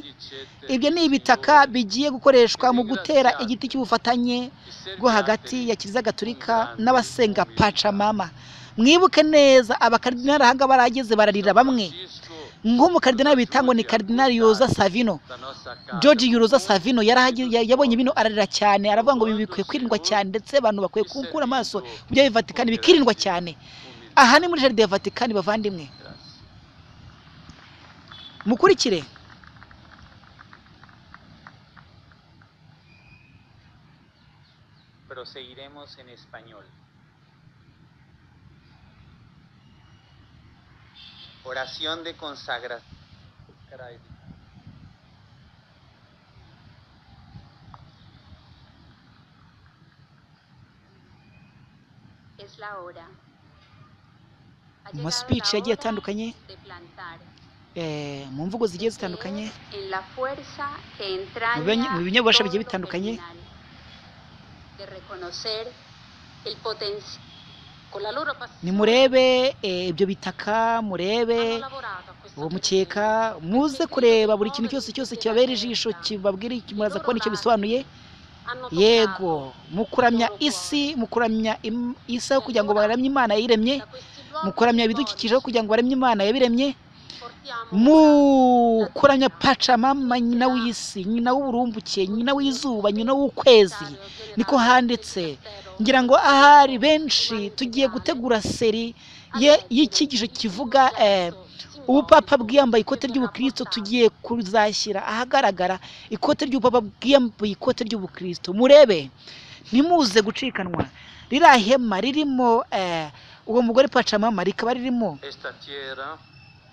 Ibyo ni ibitaka bigiye gukoreshwa mu gutera igiti cy'ubufatanye bwo hagati ya Kiliziya Gatolika n'abasenga Pachamama. Mwibuke neza, abakaridinali ahanga barageze bararira bamwe, nk'umukardinali bita ngo ni Karidinali Yoza Savino, George Yuroza Savino. Yabonye bino ararira cyane, aravuga ngo ibi bikwiye kwirindwa cyane, ndetse abantu bakwiye gukura amaso ku bya Vatikani, bikirindwa cyane. Aha ni muri jardin ya Vatikani, bavandimwe, mukurikire. Proseguiremos en español. Oración de consagración. Es la hora. Ha Mu ma llegado speech la agiye hora atandukanye, de plantar. Mu mvugo zigiye zitandukanye, En la fuerza que entraña mu binyabubasha todo bigiye lo bitandukanye. germinal, de reconocer el potencial. Nimurebe ibyo bitaka, murebe uwo mukeka, muze kureba buri kintu cyose cyose kibabera ijisho, kibabwira, muraza kubona icyo bisobanuye. Yego, mu kuramya isi, mu kuramya isi aho kugira ngo baramye Imana yayiremye, mu kuramya ibidukikije aho kugira ngo baramye Imana yabiremye, mu kuramya Pachamama, nyina w'isi, nyina w'uburumbuke, nyina w'izuba, nyina w'ukwezi, niko handitse. Ngira ngo ahari benshi tugiye gutegura série ye y'icyigisho kivuga ubupapa bwiyambaye ikote ry'ubukristo. Tugiye kuzashyira ahagaragara ikote ry'ubupapa bwiyambaye ikote ry'ubukristo. Murebe, ntimuze gucikanwa. Ririya hema ririmo uwo mugore Pachamama, rikaba ririmo Esta tierra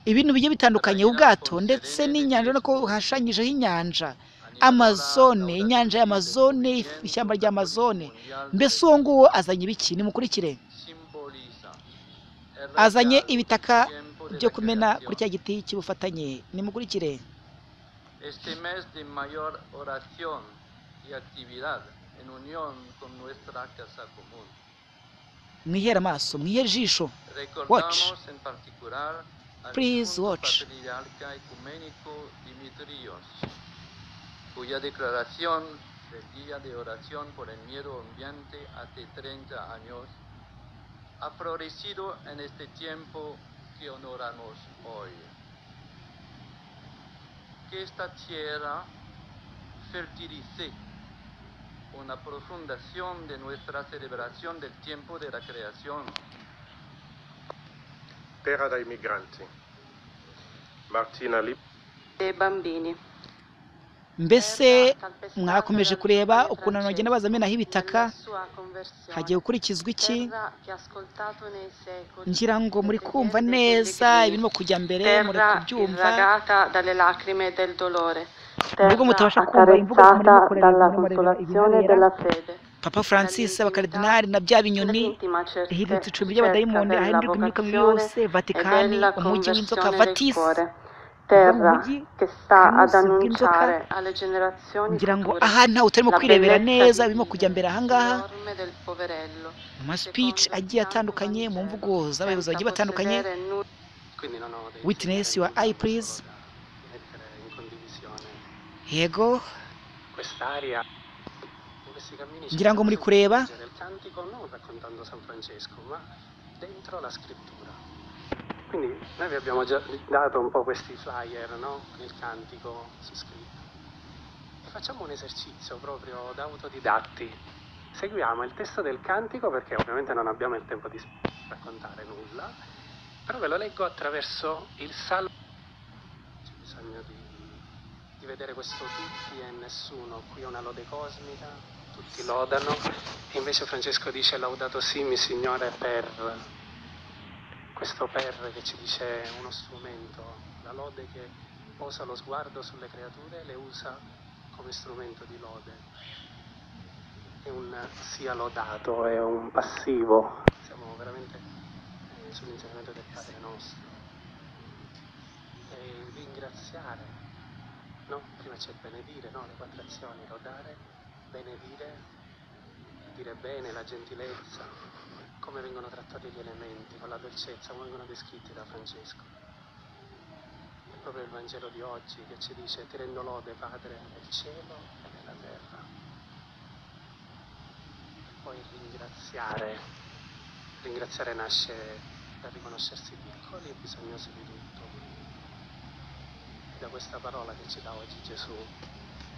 ibintu bigiye bitandukanye, ubwato ndetse n'inyanja, urabona ko hashushanyijeho inyanja Amazone, inyanja ya Amazone, ishyamba rya Amazone. Mbese uwo nguwo azanye ibiki? Nimukurikire. Simboliza Azanye ibitaka byo kumena kuri cya giti cy'ubufatanye. Nimukurikire. Este mes de mayor oración y actividad en unión con nuestra casa común. Mwihere amaso, mwihere ijisho. Recordamos en particular al Please difunto watch. patriarca ecuménico Dimitrios, cuya declaración del Día de Oración por el Medio Ambiente hace 30 años ha florecido en este tiempo que honoramos hoy. Que esta tierra fertilice una profundación de nuestra celebración del tiempo de la creación. Terra dai migranti. Martina Lip Dei bambini. Mbese mwakomeje kureba ukuntu abantu bagenda baza amenaho ibitaka? Hagiye gukurikizwa iki? Ngira ngo muri kumva neza ibirimo kujya mbere, muri Terra kubyumva. irragata dalle lacrime del dolore. Nubwo Terra mutabasha kumva imvugo murimo accarezzata kureba dalla murimo mureba consolazione ibibabera. della fede, Papa Francis, dall'intimità, abakaridinali na bya binyoni, dall'intima rihindutse icumbi ricerca ry'abadayimoni, della ahindurirwa imyuka mibi vocazione yose, e Vatikani, della umujyi w'inzoka, conversione del Vatis, cuore. uva mu Terra mujyi che sta ad Kanusi bw'inzoka. annunciare alle generazioni Ngira ngo future aha ntawe utarimo la kwirebera bellezza neza di birimo kujya vivere mbere ahangaha, sulle orme del poverello, mu ma speech secondo il agiye santo atandukanye, mu Vangelo, mvugo z'abayobozi senza bagiye batandukanye. possedere nulla. Quindi non ho da Witness insegnare your nulla, eye ma please. solo da mettere in condivisione Yego, quest'aria. In questi cammini ngira ngo cerchiamo muri sempre di kureba. leggere il cantico non raccontando San Francesco, ma dentro la scrittura. Quindi noi vi abbiamo già dato un po' questi flyer, no? Con il cantico su scritto. E facciamo un esercizio proprio da autodidatti. Seguiamo il testo del cantico perché ovviamente non abbiamo il tempo di raccontare nulla, però ve lo leggo attraverso il salmo. C'è bisogno di vedere questo tutti e nessuno. Qui è una lode cosmica, tutti lodano, e invece Francesco dice laudato simi Signore per questo per che ci dice uno strumento, la lode che posa lo sguardo sulle creature e le usa come strumento di lode. È un sia lodato, è un passivo. Siamo veramente sull'insegnamento del Padre nostro. E ringraziare, no? Prima c'è il benedire, no? Le quattro azioni, lodare, benedire, dire bene, la gentilezza, come vengono trattati gli elementi, con la dolcezza, come vengono descritti da Francesco. È proprio il Vangelo di oggi che ci dice: ti rendo lode, Padre, del cielo e della terra. E poi ringraziare. Ringraziare nasce dal riconoscersi piccoli e bisognosi di tutto. E da questa parola che ci dà oggi Gesù: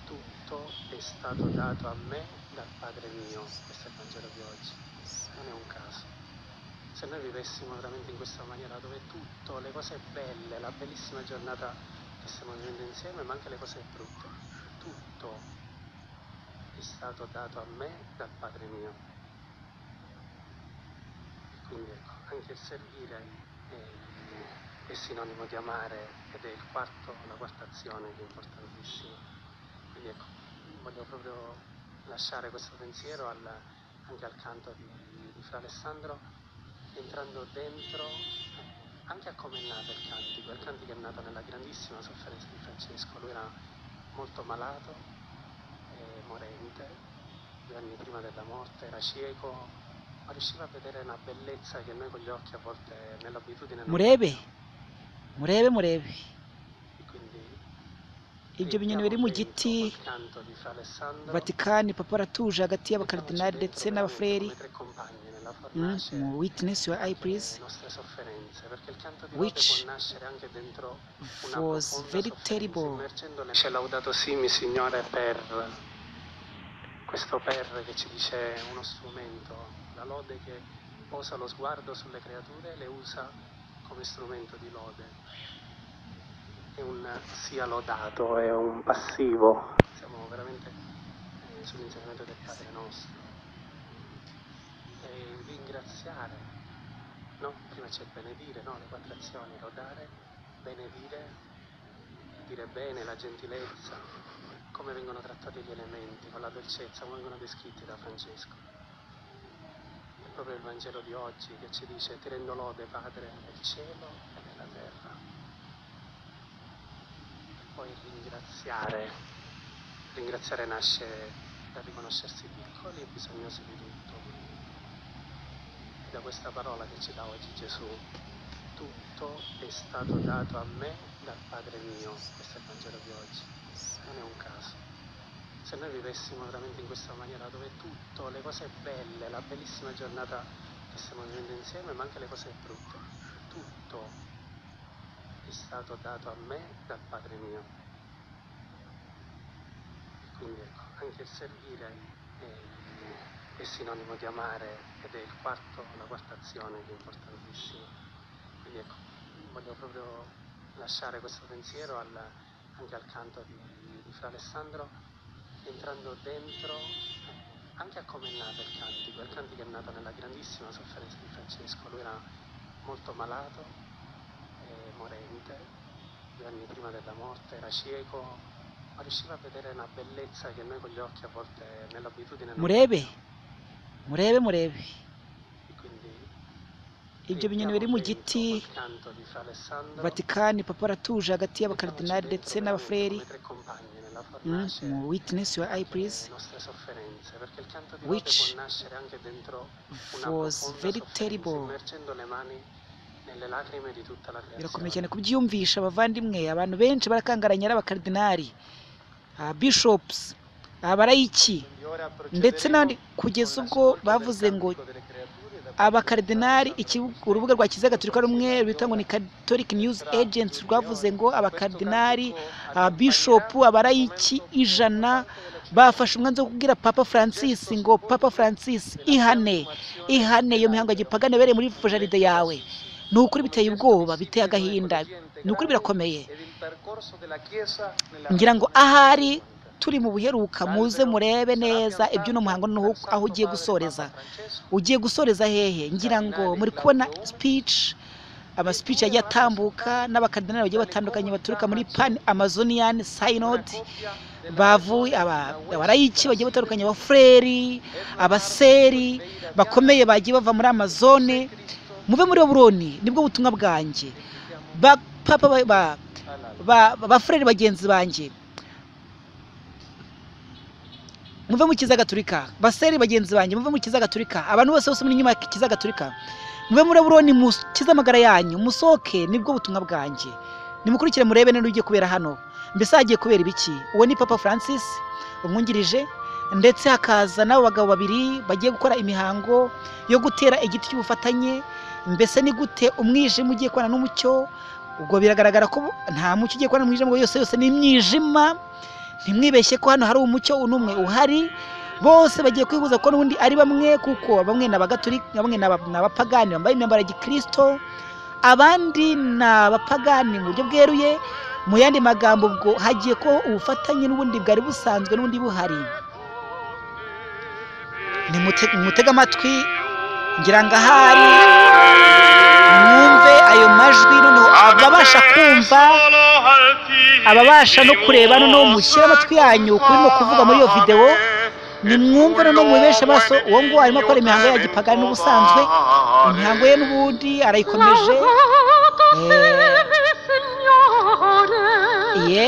tutto è stato dato a me dal Padre mio. Questo è il Vangelo di oggi. Non è un caso. Se noi vivessimo veramente in questa maniera, dove tutto, le cose belle, la bellissima giornata che stiamo vivendo insieme, ma anche le cose brutte, tutto è stato dato a me dal Padre mio. Quindi ecco, anche il servire è sinonimo di amare ed è il quarto, la quarta azione che è importantissima. Quindi ecco, voglio proprio lasciare questo pensiero anche al canto di Fra Alessandro, entrando dentro anche a come è nato il cantico. Il cantico è nato nella grandissima sofferenza di Francesco. Lui era molto malato, morente, 2 anni prima della morte, era cieco, ma riusciva a vedere una bellezza che noi con gli occhi a volte nell'abitudine non Murebe, vediamo. murebe, murebe E quindi ibyo binyoni biri rientriamo mu dentro giti. col canto di Fra Alessandro, Vatikani, papa aratuje hagati mettiamoci y'abakaridinali dentro ndetse veramente n'abafureri. come tre compagni nella fornace Mu witness your eye anche le please, nostre sofferenze, perché il canto di lode which può nascere anche dentro una was profonda very sofferenza, terrible. immergendo le... C'è laudato simi Signore per questo per che ci dice uno strumento, la lode che posa lo sguardo sulle creature e le usa come strumento di lode. È un sia lodato, è un passivo. Siamo veramente sull'insegnamento del Padre nostro. E ringraziare, no? Prima c'è il benedire, no? Le quattro azioni, lodare, benedire, dire bene, la gentilezza, come vengono trattati gli elementi, con la dolcezza, come vengono descritti da Francesco. È proprio il Vangelo di oggi che ci dice: ti rendo lode, Padre, del cielo e della terra. E poi ringraziare. Ringraziare nasce dal riconoscersi piccoli e bisognosi di tutto. E da questa parola che ci dà oggi Gesù: tutto è stato dato a me dal Padre mio. Questo è il Vangelo di oggi. Non è un caso. Se noi vivessimo veramente in questa maniera, dove tutto, le cose belle, la bellissima giornata che stiamo vivendo insieme, ma anche le cose brutte, tutto è stato dato a me dal Padre mio. Quindi ecco, anche il servire è sinonimo di amare ed è il quarto, la quarta azione che è importantissima. Quindi ecco, voglio proprio lasciare questo pensiero anche al canto di Fra Alessandro, entrando dentro anche a come è nato il cantico. Il cantico è nato nella grandissima sofferenza di Francesco. Lui era molto malato, morente, 2 anni prima della morte, era cieco, Ma riusciva a vedere una bellezza che noi con gli occhi a volte nell'abitudine non Murebe, vediamo. murebe, murebe E quindi ibyo binyoni biri rientriamo mu dentro giti. col canto di Fra Alessandro, Vatikani, papa aratuje hagati mettiamoci y'abakaridinali dentro ndetse veramente n'abafureri. come tre compagni nella fornace Mu witness your eye anche le please, nostre sofferenze, perché il canto di lode which può nascere anche dentro una was profonda very sofferenza, terrible. immergendo le mani nelle lacrime di tutta la Birakomeye creazione. Cyane kubyiyumvisha abavandimwe. Abantu benshi barakangaranye, ari abakaridinali, abishops, abarayiki Quindi ora ndetse n'abandi, procederemo kugeza con ubwo l'ascolto del bavuze ngo cantico delle creature da parte di Fra abakaridinali, Alessandro urubuga Costella, rwa Kiliziya Gatolika rumwe che rwita ngo ni agiorna Catholic News tra Agency 2 rwavuze milioni. ngo Questo abakaridinali, cantico ababishopu, accompagnerà il abarayiki momento più 100 importante della bafashe cerimonia, umwanzuro wo kubwira Papa il Francis gesto ngo Papa simbolico Francis della ihane, piantumazione ihane iyo mihango ya dell'albero gipagani yabereye muri in jaride mezzo ad yawe. Assisi, Ni ukuri come biteye gesto ubwoba, biteye visibile di agahinda, un'ecologia ni ukuri integrale birakomeye. ed il percorso della Chiesa nella Ngira ngo ragione ahari amazzonica. turi mu buheruka, muze L'albero murebe sarà neza iby'uno piantato muhango noneho dal aho Santo ugiye Padre gusoreza. Papa Francesco, Ugiye gusoreza hehe? Ngira ngo Cardinale muri kubona Claudio Hummes speech, e amaspeech 2 yagiye atambuka rappresentanti n'abakardinali bagiye dalle batandukanye comunità baturuka muri Pan amazzoniche, Amazonian una Synod, coppia della bavuye regione Nahuel abarayiki bagiye Brasile, batandukanye, abafureri, Edna Marcos abaseri Oliveira Viana bakomeye bagiye bava muri e José Amazone. Cristo Muve muri Babuloni, nibwo butumwa bwanjye. E chiudiamo Ba papa all'alba. bafureri bagenzi banjye, muve mu Kiliziya Gatolika. Baseri bagenzi banjye, muve mu Kiliziya Gatolika. Abantu bose bose muri inyuma ya Kiliziya Gatolika, muve muri Babuloni, mukize amagara yanyu, musohoke, nibwo butumwa bwanjye. Nimukurikire murebe neza ugiye kubera hano. Mbese hagiye kubera ibiki? Uwo ni Papa Francis umwungirije, ndetse hakaza n'abo bagabo babiri bagiye gukora imihango yo gutera igiti cy'ubufatanye. Mbese ni gute umwijima ugiye kubana n'umucyo? Ubwo biragaragara ko nta mucyo ugiye kubana n'umwijima, ngo yose yose ni imyijima. Ntimwibeshye ko hano hari umucyo n'umwe uhari. Bose bagiye kwihuza ko n'ubundi ari bamwe, kuko bamwe ni abagatolika, bamwe ni abapagani bambaye imyambaro ya gikristo, abandi ni abapagani mu buryo bweruye. Mu yandi magambo, ubwo hagiye ko ubufatanye n'ubundi bwari busanzwe n'ubundi buhari. Nimutege amatwi, ngira ngo ahari mwumve ayo majwi, noneho ababasha kumva, ababasha no kureba, noneho mushyire amatwi yanyu ku birimo kuvuga muri iyo videwo. Nimwumve noneho mubibeshe amaso. Uwo nguwo arimo akora imihango ya gipagani n'ubusanzwe, imihango ye n'ubundi arayikomeje. Ye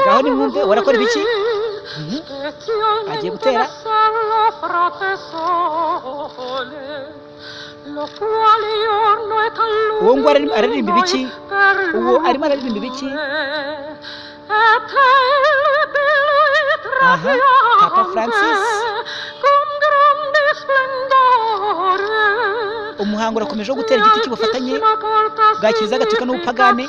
ngaho nimwumve warakora ibiki. Agiye gutera. Uwo nguwo araririmba ibiki? Uwo arimo araririmba ibiki? Aha, Papa Francis. Umuhango urakomeje wo gutera igiti cy'ubufatanye bwa Kiliziya Gatolika n'ubupagani.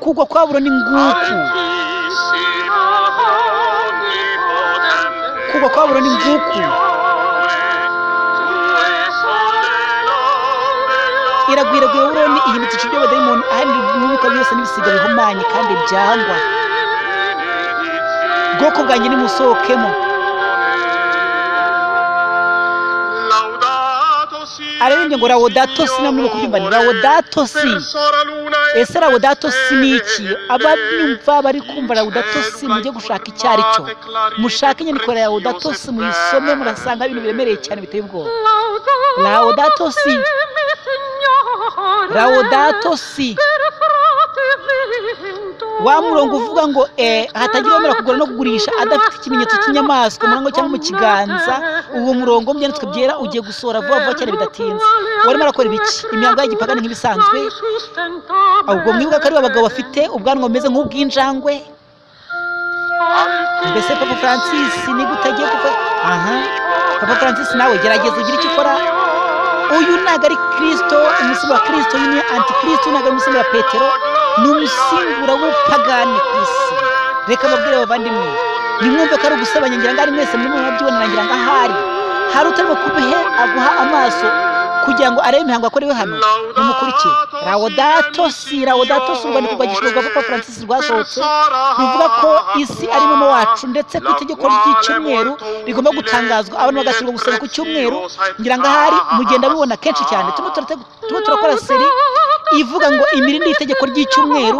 Kugwa kwa Babuloni nguku, kugwa kwa Babuloni nguku. Iragwira Babuloni ihindutse igicu by'abadayimoni, ahandi umwuka byose n'ibisiga bihumanye kandi byangwa. Bwoko bwanjye nimusohokemo. Ararimbye ngo Laudato si, namwe kubyumva ni Laudato si. Ese Laudato si ni iki? Ababyumva bari kumva Laudato si, mujye gushaka icyo ari cyo, mushake inyandiko ya Laudato si muyisome, murasanga ibintu biremereye cyane biteye ubwoba. Laudato si, Laudato si, wa murongo uvuga ngo hatagira uwemera kugura no kugurisha adafite ikimenyetso cy'inyamaswa mu murango cyangwa mu kiganza. Uwo murongo mu byanditswe byera ugiye gusohora vuba vuba cyane bidatinze. Warimo arakora ibiki? Imihango ya gipagani nk'ibisanzwe. Ubwo mwibuka ko ari abagabo bafite ubwanwa bumeze nk'ubw'injangwe. Mbese Papa Francis ni gute agiye kuva? Aha, Papa Francis nawe gerageza ugire icyo ukora. Uyu ntabwo ari Kristo, umusimbura wa Kristo. Uyu ni Antikristo, ntabwo ari umusimbura wa Petero, ni umusimbura w'ubupagani ku isi. Reka mbabwire abavandimwe, nimwumve ko ari ugusebanya. Ngira ngo ari mwese murimo murabyibonera, ngira ngo ahari hari utarimo kubihe aguha amaso kugira ngo arebe imihango yakorewe hano. Nimukurikire Laudato si, Laudato si, urwandiko rwa gishumba rwa Papa Francis rwasohotse ruvuga ko isi ari mama wacu, ndetse ko itegeko ry'icyumweru rigomba gutangazwa, abantu bagashyirwa gusenga ku cyumweru. Ngira ngo ahari mugenda mubona kenshi cyane turimo turakora seri ivuga ngo imirindi y'itegeko ry'icyumweru.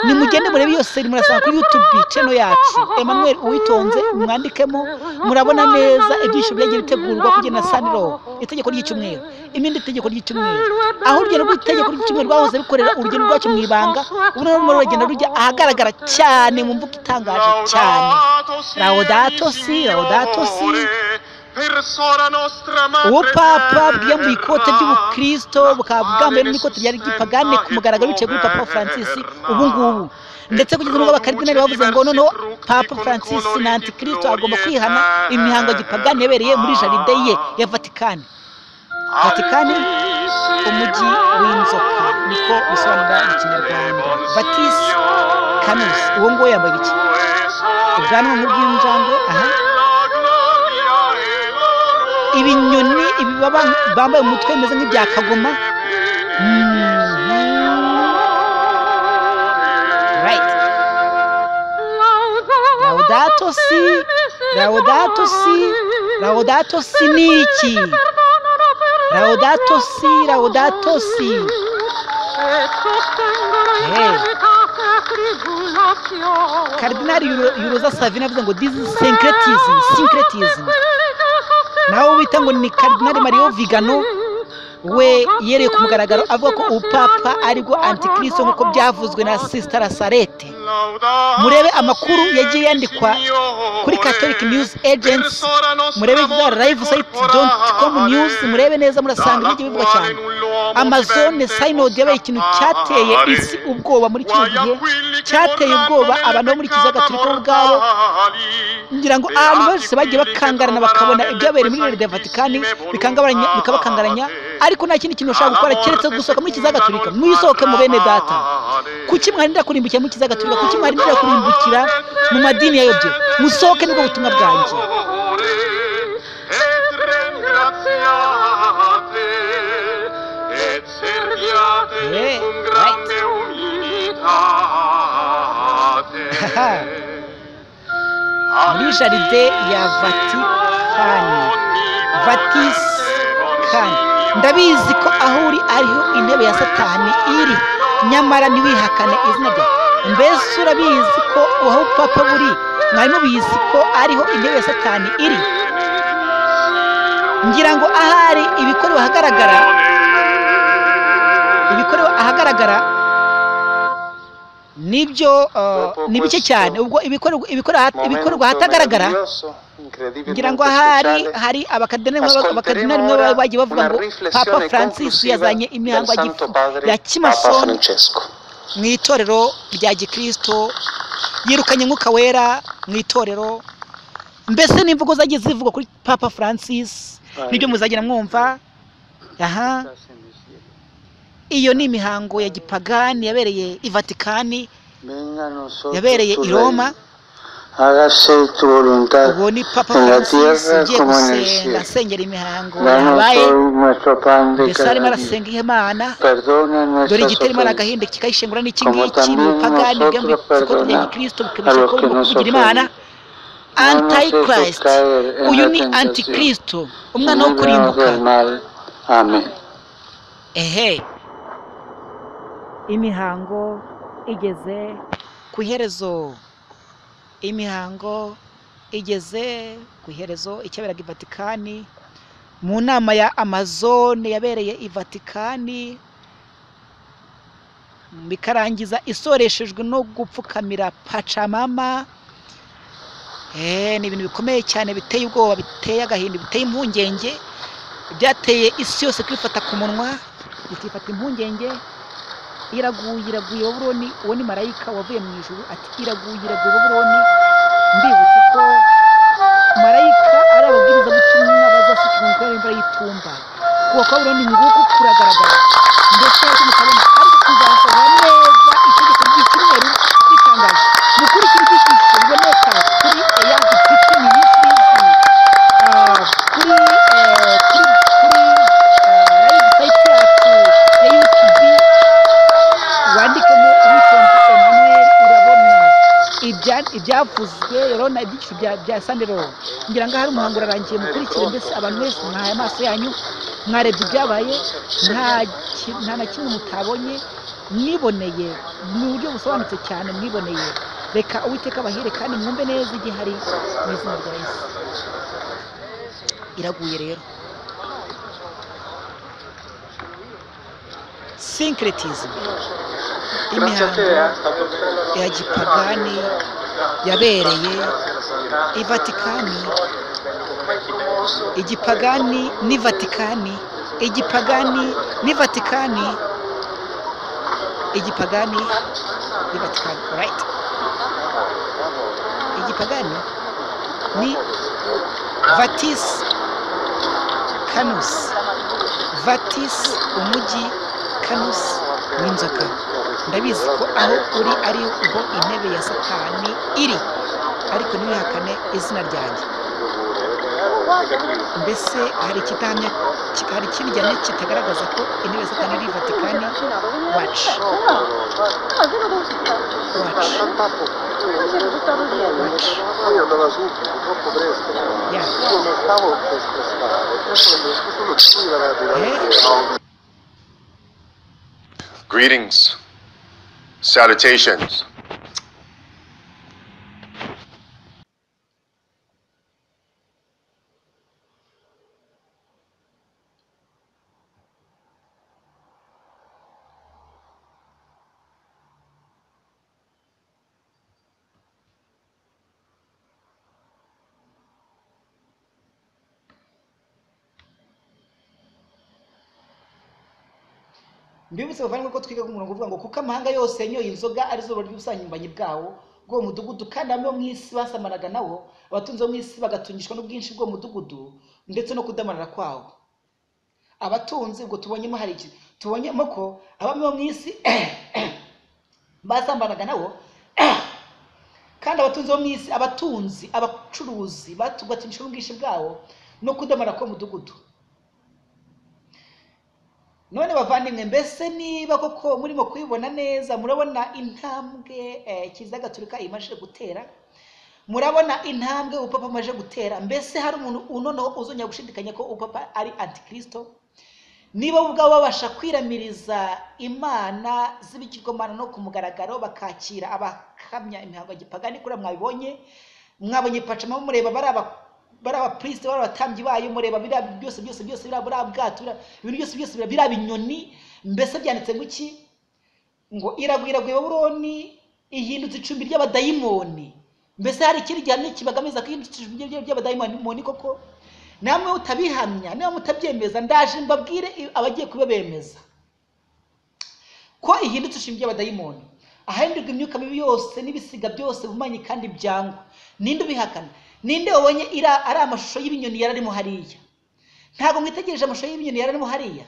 Nimugende murebe iyo série, murasanga kuri YouTube channel yacu Emmanuel Uwitonze, mwandikemo murabona neza ibyisho byagiye bitegurwa kugena na Sunday Law, itegeko ry'icyumweru, imirindi y'itegeko ry'icyumweru, aho urugendo rw'itegeko ry'icyumweru rwahoze rukorera urugendo rwacyo mu ibanga, ubu noneho rurimo ruragenda rujya ahagaragara cyane mu mvugo itangaje cyane. Laudato si, Laudato si. Uwo papa bwiyambuye ikote ry'ubukristo, bukaba bwambaye n'ikote ryari ry'ipagane ku mugaragaro, bicaye kuri Papa Francis ubu ngubu. Ndetse kugeza n'ubwo abakaridinali bavuze ngo noneho Papa Francis na antikristo, agomba kwihana imihango ya gipagani yabereye muri jardin ye ya Vatikani. Vatikani, umujyi w'inzoka, niko bisobanura mu Kinyarwanda, Vatis Canus. Uwo nguwo yambaye iki? Ubwanwa nk'ubw'injangwe. Aha ibinyoni, ibibaba bambaye mu mutwe bimeze nk'ibya kagoma. Right. Laudato si, Laudato si, Laudato si ni iki? Laudato si, Laudato si. Hey. Karidinali Urosa Savini avuze ngo this is syncretism, syncretism. Nawe bita ngo ni Karidinali Mario Vigano, we yereye ku mugaragaro avuga ko ubupapa aribwo antikristo, nk'uko byavuzwe na Sister Sarete. Murebe amakuru yagiye yandikwa kuri Catholic News Agency, murebe live site com news, murebe neza, murasanga ibyo bivugwa cyane. Amazon Synod yabaye ikintu cyateye isi ubwoba muri kino gihe, cyateye ubwoba abantu bo muri Kiliziya Gatolika bo ubwabo. Ngira ngo abantu bose bagiye bakangarana, bakabona ibyabereye muri Leta ya Vatikani bikabakangaranya, ariko nta kindi kintu bashobora gukora keretse gusohoka muri Kiliziya Gatolika. Mwisohoke mu bene data. Kuki mwarindira kurimbukira muri Kiliziya Gatolika? Kuki mwarindira kurimbukira mu madini yayobye? Musohoke, nibwo butumwa bwanjye. Right. Muri jardin ya Vatikani, Vatikani. Ndabizi ko aho uri ariho intebe ya Satani iri, nyamara ntiwihakane izina ryawe. Mbese urabizi ko aho papa buri, mwari mubizi ko ariho intebe ya Satani iri? Ngira ngo ahari ibikorewe ahagaragara, ibikorewe ahagaragara nibyo ni bike cyane. Ubwo ibikorwa ahatagaragara, ngira ngo ahari hari abakadinali mwe bagiye bavuga ngo Papa Francis yazanye imihango ya kimasoni mu itorero rya gikristo, yirukanye Umwuka Wera mu itorero. Mbese n'imvugo zagiye zivugwa kuri Papa Francis nibyo muzagenda mwumva. Aha iyo ni imihango ya gipagani yabereye i Vatikani, yabereye i Roma. Ubwo ni Papa Francis ugiye gusenga, asengera imihango yabaye. Mbese arimo arasenga Imana. Dore igitera agahinda kikayishengura n'iki ngiki: ni ubupagani bwambitse ikote rya gikristo, bukabisha ko burimo kuvugira Imana. Antichrist, uyu ni antikristo, umwana wo kurimbuka. Ehe, imihango igeze ku iherezo, imihango igeze ku iherezo. Icyaberaga i Vatikani mu nama ya Amazone yabereye i Vatikani, bikarangiza isoreshejwe no gupfukamira Pachamama. Ni ibintu bikomeye cyane, biteye ubwoba, biteye agahinda, biteye impungenge, byateye isi yose kwifata ku munwa, ikifata impungenge. Iraguye, iraguye Babuloni! Uwo ni marayika wavuye mu ijuru ati: "Iraguye, iraguye Babuloni." Mbibutsa ko marayika ari ababwirizabutumwa bazasukirwa kubera imvura y'itumba. Kuba kwa Babuloni nguku kuragaragara, ndetse mutabona, ariko kuzasohora neza itegeko ry'icyumweru ritangaje. Mukurikira ibyigisho biboneka kuri Eyazi Preaching Ministries, kuri live site yacu ya YouTube, wandikemo Uwitonze Emmanuel, urabona ibyavuzwe, urabona ibyigisho bya Sunday Law. Ngira ngo ahari umuhango urarangiye, mukurikire. Mbese abantu mwese mwahaye amaso yanyu. Mwarebye ibyabaye, nta na kimwe mutabonye, mwiboneye mu buryo busobanutse cyane, mwiboneye. Reka Uwiteka abahire kandi mwumve neza igihari mu izina rya Yesu. Iraguye rero. Syncretism, imihango ya gipagani yabereye i Vatikani. Igipagani ni Vatikani, igipagani ni Vatikani, igipagani ni Vatikani, right? Igipagani ni Vatis Canus, Vatis umujyi, Canus n'inzoka. Ndabizi ko aho uri ari ho intebe ya Satani iri, ariko ntibihakane izina ryanjye. Mbese hari ikidahamya, hari ikindi gihamya kitagaragaza ko intebe ya Satani iri i Vatikani? Watch, watch, watch. Io andava subito, troppo presto. Yeah. Io non stavo per spostare, solo lui aveva tirato. Greetings, salutations. Mbibutse bavandimwe ko twiga ku murongo uvuga ngo kuko amahanga yose yanyoye inzoga ari zo ry'ubusambanyi bwawo bw'uwo mudugudu, kandi bamwe bo mu isi basamanaga nawo, abatunzi bo mu isi bagatungishwa n'ubwinshi bw'uwo mudugudu ndetse no kudamarara kwawo. Abatunzi, ubwo tubonyemo hari iki? Tubonyemo ko abami bo mu isi basambanaga nabo, kandi abatunzi bo mu isi, abatunzi, abacuruzi batungishwa n'ubwinshi bwawo no kudamarara k'uwo mudugudu. None bavandimwe, mbese niba koko murimo kubibona neza, murabona intambwe Kiliziya Gatolika imaze gutera, murabona intambwe ubupapa bumaze gutera. Mbese hari umuntu noneho uzongera gushidikanya ko ubupapa ari antikristo? Niba bo ubwabo babasha kwiramiriza imana z'ibigirwamana no ku mugaragaro, bakakira abakamya imihango ya gipagani, kuriya mwabibonye, mwabonye Pachamama, mureba bari abaprieste, bari abatambyi bayo, mureba biriya byose byose byose, biriya buriya bwato, biriya ibintu byose byose, biriya binyoni, mbese byanditse ngo iki? Ngo iragwira Babuloni ihindutse icumbi ry'abadayimoni. Mbese hari ikindi gihamya kibagamiza ko ihindutse icumbi ry'abadayimoni koko? Namwe utabihamya, niba mutabyemeza, ndaje mbabwire abagiye kubabemeza ko ihindutse icumbi ry'abadayimoni, ahahinduka imyuka mibi yose n'ibisiga byose bumanye kandi byangwa. Ninde ubihakana? Ninde wabonye ari amashusho y'ibinyoni yararimo hariya? Ntabwo mwitegereje amashusho y'ibinyoni yararimo hariya?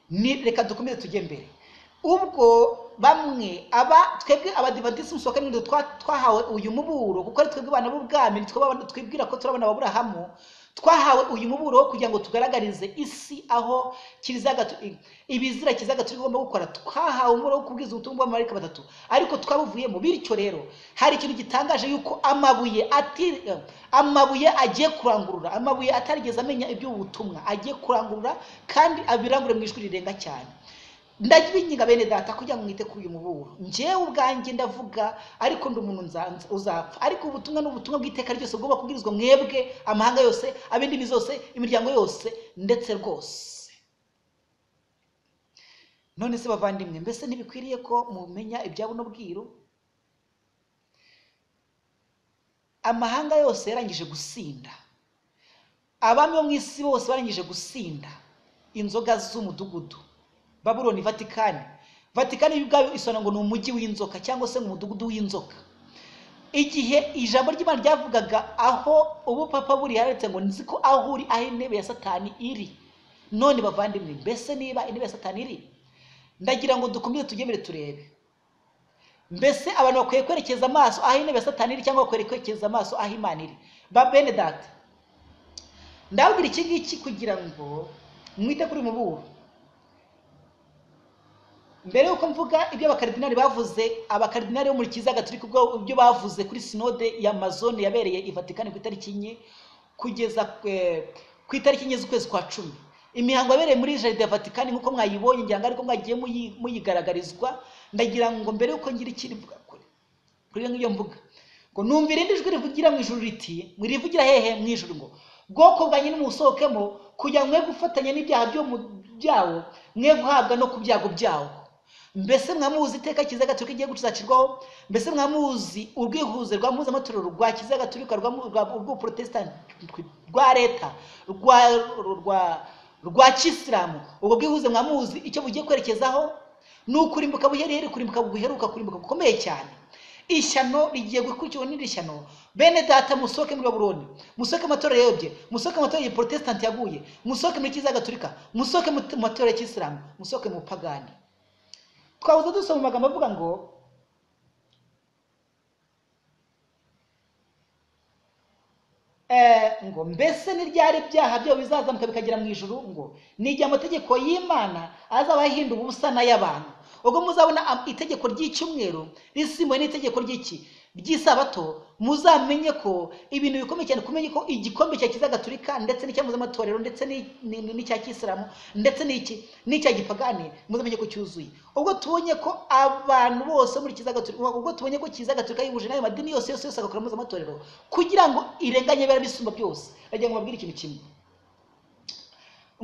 Ni reka dukomeze tujye mbere. Ubwo bamwe aba twebwe abadivantisiti umunsi wa karindwi twahawe uyu muburo, kuko ari twebwe abana b'ubwami, twibwira ko turi abana ba Aburahamu, twahawe uyu muburo wo kugira ngo tugaragarize isi aho ibizira Kiliziya Gatolika igomba gukora. Twahawe umuburo wo kubwiza ubutumwa bw'abamarayika batatu, ariko twabuvuyemo. Bityo rero hari ikintu gitangaje yuko amabuye agiye kurangurura, amabuye atarigeze amenya iby'ubu butumwa agiye kurangurura, kandi abirangure mu ijwi rirenga cyane. Ndabinginga bene data kugira ngo mwite kuri uyu muburo. Njyewe ubwanjye ndavuga, ariko ndi umuntu uzapfa, ariko ubutumwa ni ubutumwa bw'iteka ryose bugomba kubwirizwa mwebwe, amahanga yose, ab'indimi zose, imiryango yose, ndetse rwose. None se bavandimwe, mbese ntibikwiriye ko mumenya ibya buno bwiru? Amahanga yose yarangije gusinda, abami bo mu isi bose barangije gusinda inzoga z'umudugudu Babuloni, Vatikani. Vatikani ubwayo isona ngo ni umujyi w'inzoka cyangwa se umudugudu w'inzoka. Igihe ijambo ry'Imana ryavugaga aho ubupapa buri, yaretse ngo nzi ko aho uri aho intebe ya Satani iri. None bavandimwe, mbese niba intebe ya Satani iri, ndagira ngo dukomeze tugemere turebe. Mbese abantu bakwiye kwerekeza amaso aho intebe ya Satani iri, cyangwa bakwiye kwerekeza amaso aho Imana iri? Ba bene data, ndababwira iki ngiki kugira ngo mwite kuri muburo. Mbere yuko mvuga ibyo abakaridinali bavuze, abakaridinali bo muri Kiliziya Gatolika ibyo bavuze kuri sinode ya Amazone yabereye i Vatikani ku itariki 4 kugeza ku itariki 4 z'ukwezi kwa 10. Imihango yabereye muri Jardin ya Vatikani nk'uko mwayibonye, ngira ngo ariko mwagiye muyigaragarizwa. Ndagira ngo mbere yuko ngira ikindi mvuga kuri iyo ngiyo mvuga ngo numva irindi jwi rivugira mu ijuru riti, rivugira hehe? Mu ijuru ngo bwoko bwanjye nimusohokemo kugira ngo mwe gufatanya n'ibyaha byawo, mwe guhabwa no ku byago byawo. Mbese mwamuzi iteka Kiliziya Gatolika igiye guzacirwaho? Mbese mwamuzi urwihuze rwa mpuzamatorero rwa Kiliziya Gatolika, rw'Ubuprotesitanti, rwa leta, rwa Kisilamu? Ubwo bwihuze mwamuzi icyo bugiye kwerekezaho? Ni ukurimbuka buheriheri, kurimbuka guheruka, kurimbuka gukomeye cyane. Ishyano rigiye gukurikirwa n'iri shyano. Bene data, musohoke muri Babuloni, musohoke mu matorero yayobye, musohoke mu matorero ya Protesitanti yaguye, musohoke muri Kiliziya Gatolika, musohoke mu matorero ya Kisilamu, musohoke mu pagani. Twabuze dusoma amagambo avuga ngo ngo mbese ni ryari ibyaha byabo bizazamuka bikagera mu ijuru? Ngo ni igihe amategeko y'Imana azaba ahindura ubusa n'ay'abantu. Ubwo muzabona itegeko ry'icyumweru risimbuwe n'itegeko ry'iki? Ry'isabato, muzamenye ko ibintu bikomeye cyane, kumenye ko igikombe cya Kiliziya Gatolika ndetse n'icya mpuzamatorero ndetse n'icya Kisilamu ndetse n'iki n'icya gipagani, muzamenye ko cyuzuye. Ubwo tubonye ko abantu bose muri Kiliziya Gatolika, ubwo tubonye ko Kiliziya Gatolika yihuje n'ayo madini yose yose yose agakora mpuzamatorero kugira ngo irenganye bera bisumba byose. Ndagira ngo mbabwire ikintu kimwe,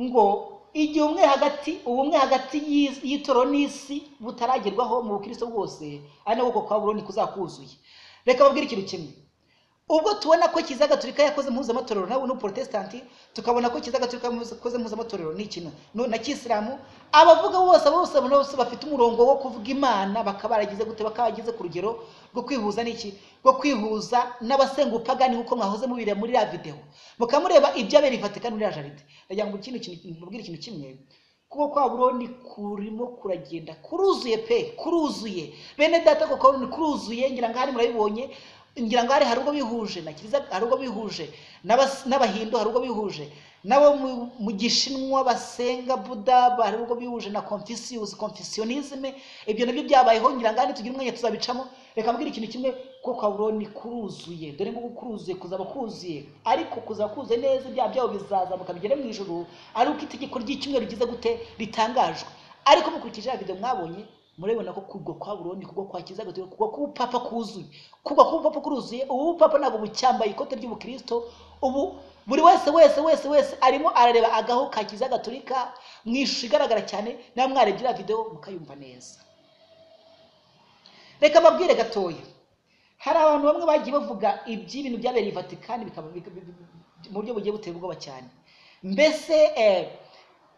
ngo igihe ubumwe hagati y'itorero n'isi butaragerwaho mu bukristo bwose, ari nabwo kwa Babuloni kuzakuzuye. Reka babwire ikintu kimwe, ubwo tubona ko Kiliziya Gatolika yakoze mpuzamatorero nawe n'Ubuprotestanti, tukabona ko Kiliziya Gatolika yakoze mpuzamatorero n'ikintu na Kisilamu, abavuga bose bose bafite umurongo wo kuvuga Imana bakaba baragize gute, bakaba bageze ku rugero rwo kwihuza n'iki, rwo kwihuza n'abasenga ubupagani nk'uko mwahoze mubireba muri ya video, mukamureba ibyabereye i Vatikani muri ya Jardin. Ndagira ngo mbabwire ikintu kimwe, kuko kwa Babuloni kurimo kuragenda kuruzuye pe, kuruzuye bene data, kuko Babuloni kuruzuye. Ngira ngo hari murabibonye, ngira ngo hari ubwo bihuje na Kiliziya, hari ubwo bihuje n'Abahindu, hari ubwo bihuje nabo mu Gishinwa basenga Buddha, hari ubwo bihuje na Confucius, Confucianism. Ibyo nabyo byabayeho, ngira ngo tugira umwanya tuzabicamo. Reka mbwire ikintu kimwe, ko kwa Babuloni kuruzuye. Dore ngo kuruzuye, kuzaba kuzuye, ariko kuzaba kuzuye neza, ibyaha byabo bizazamuka bigere mu ijuru ari uko itegeko ry'icyumweru rigize gute, ritangajwe. Ariko mukurikije ya video mwabonye, murabibona ko kugwa kwa Babuloni, kugwa kwa Kiliziya Gatolika, kugwa k'ubupapa kuzuye, kugwa k'ubupapa kuruzuye. Ubu bupapa ntabwo bucyambaye ikote ry'ubukristo, ubu buri wese wese wese wese arimo arareba agaho ka Kiliziya Gatolika mu ishusho igaragara cyane. Namwe mwarebye iriya video mukayumva neza. Reka mbabwire gatoya, hari abantu bamwe bagiye bavuga iby'ibintu byabereye i Vatikani bikaba mu buryo bugiye buteye ubwoba cyane. Mbese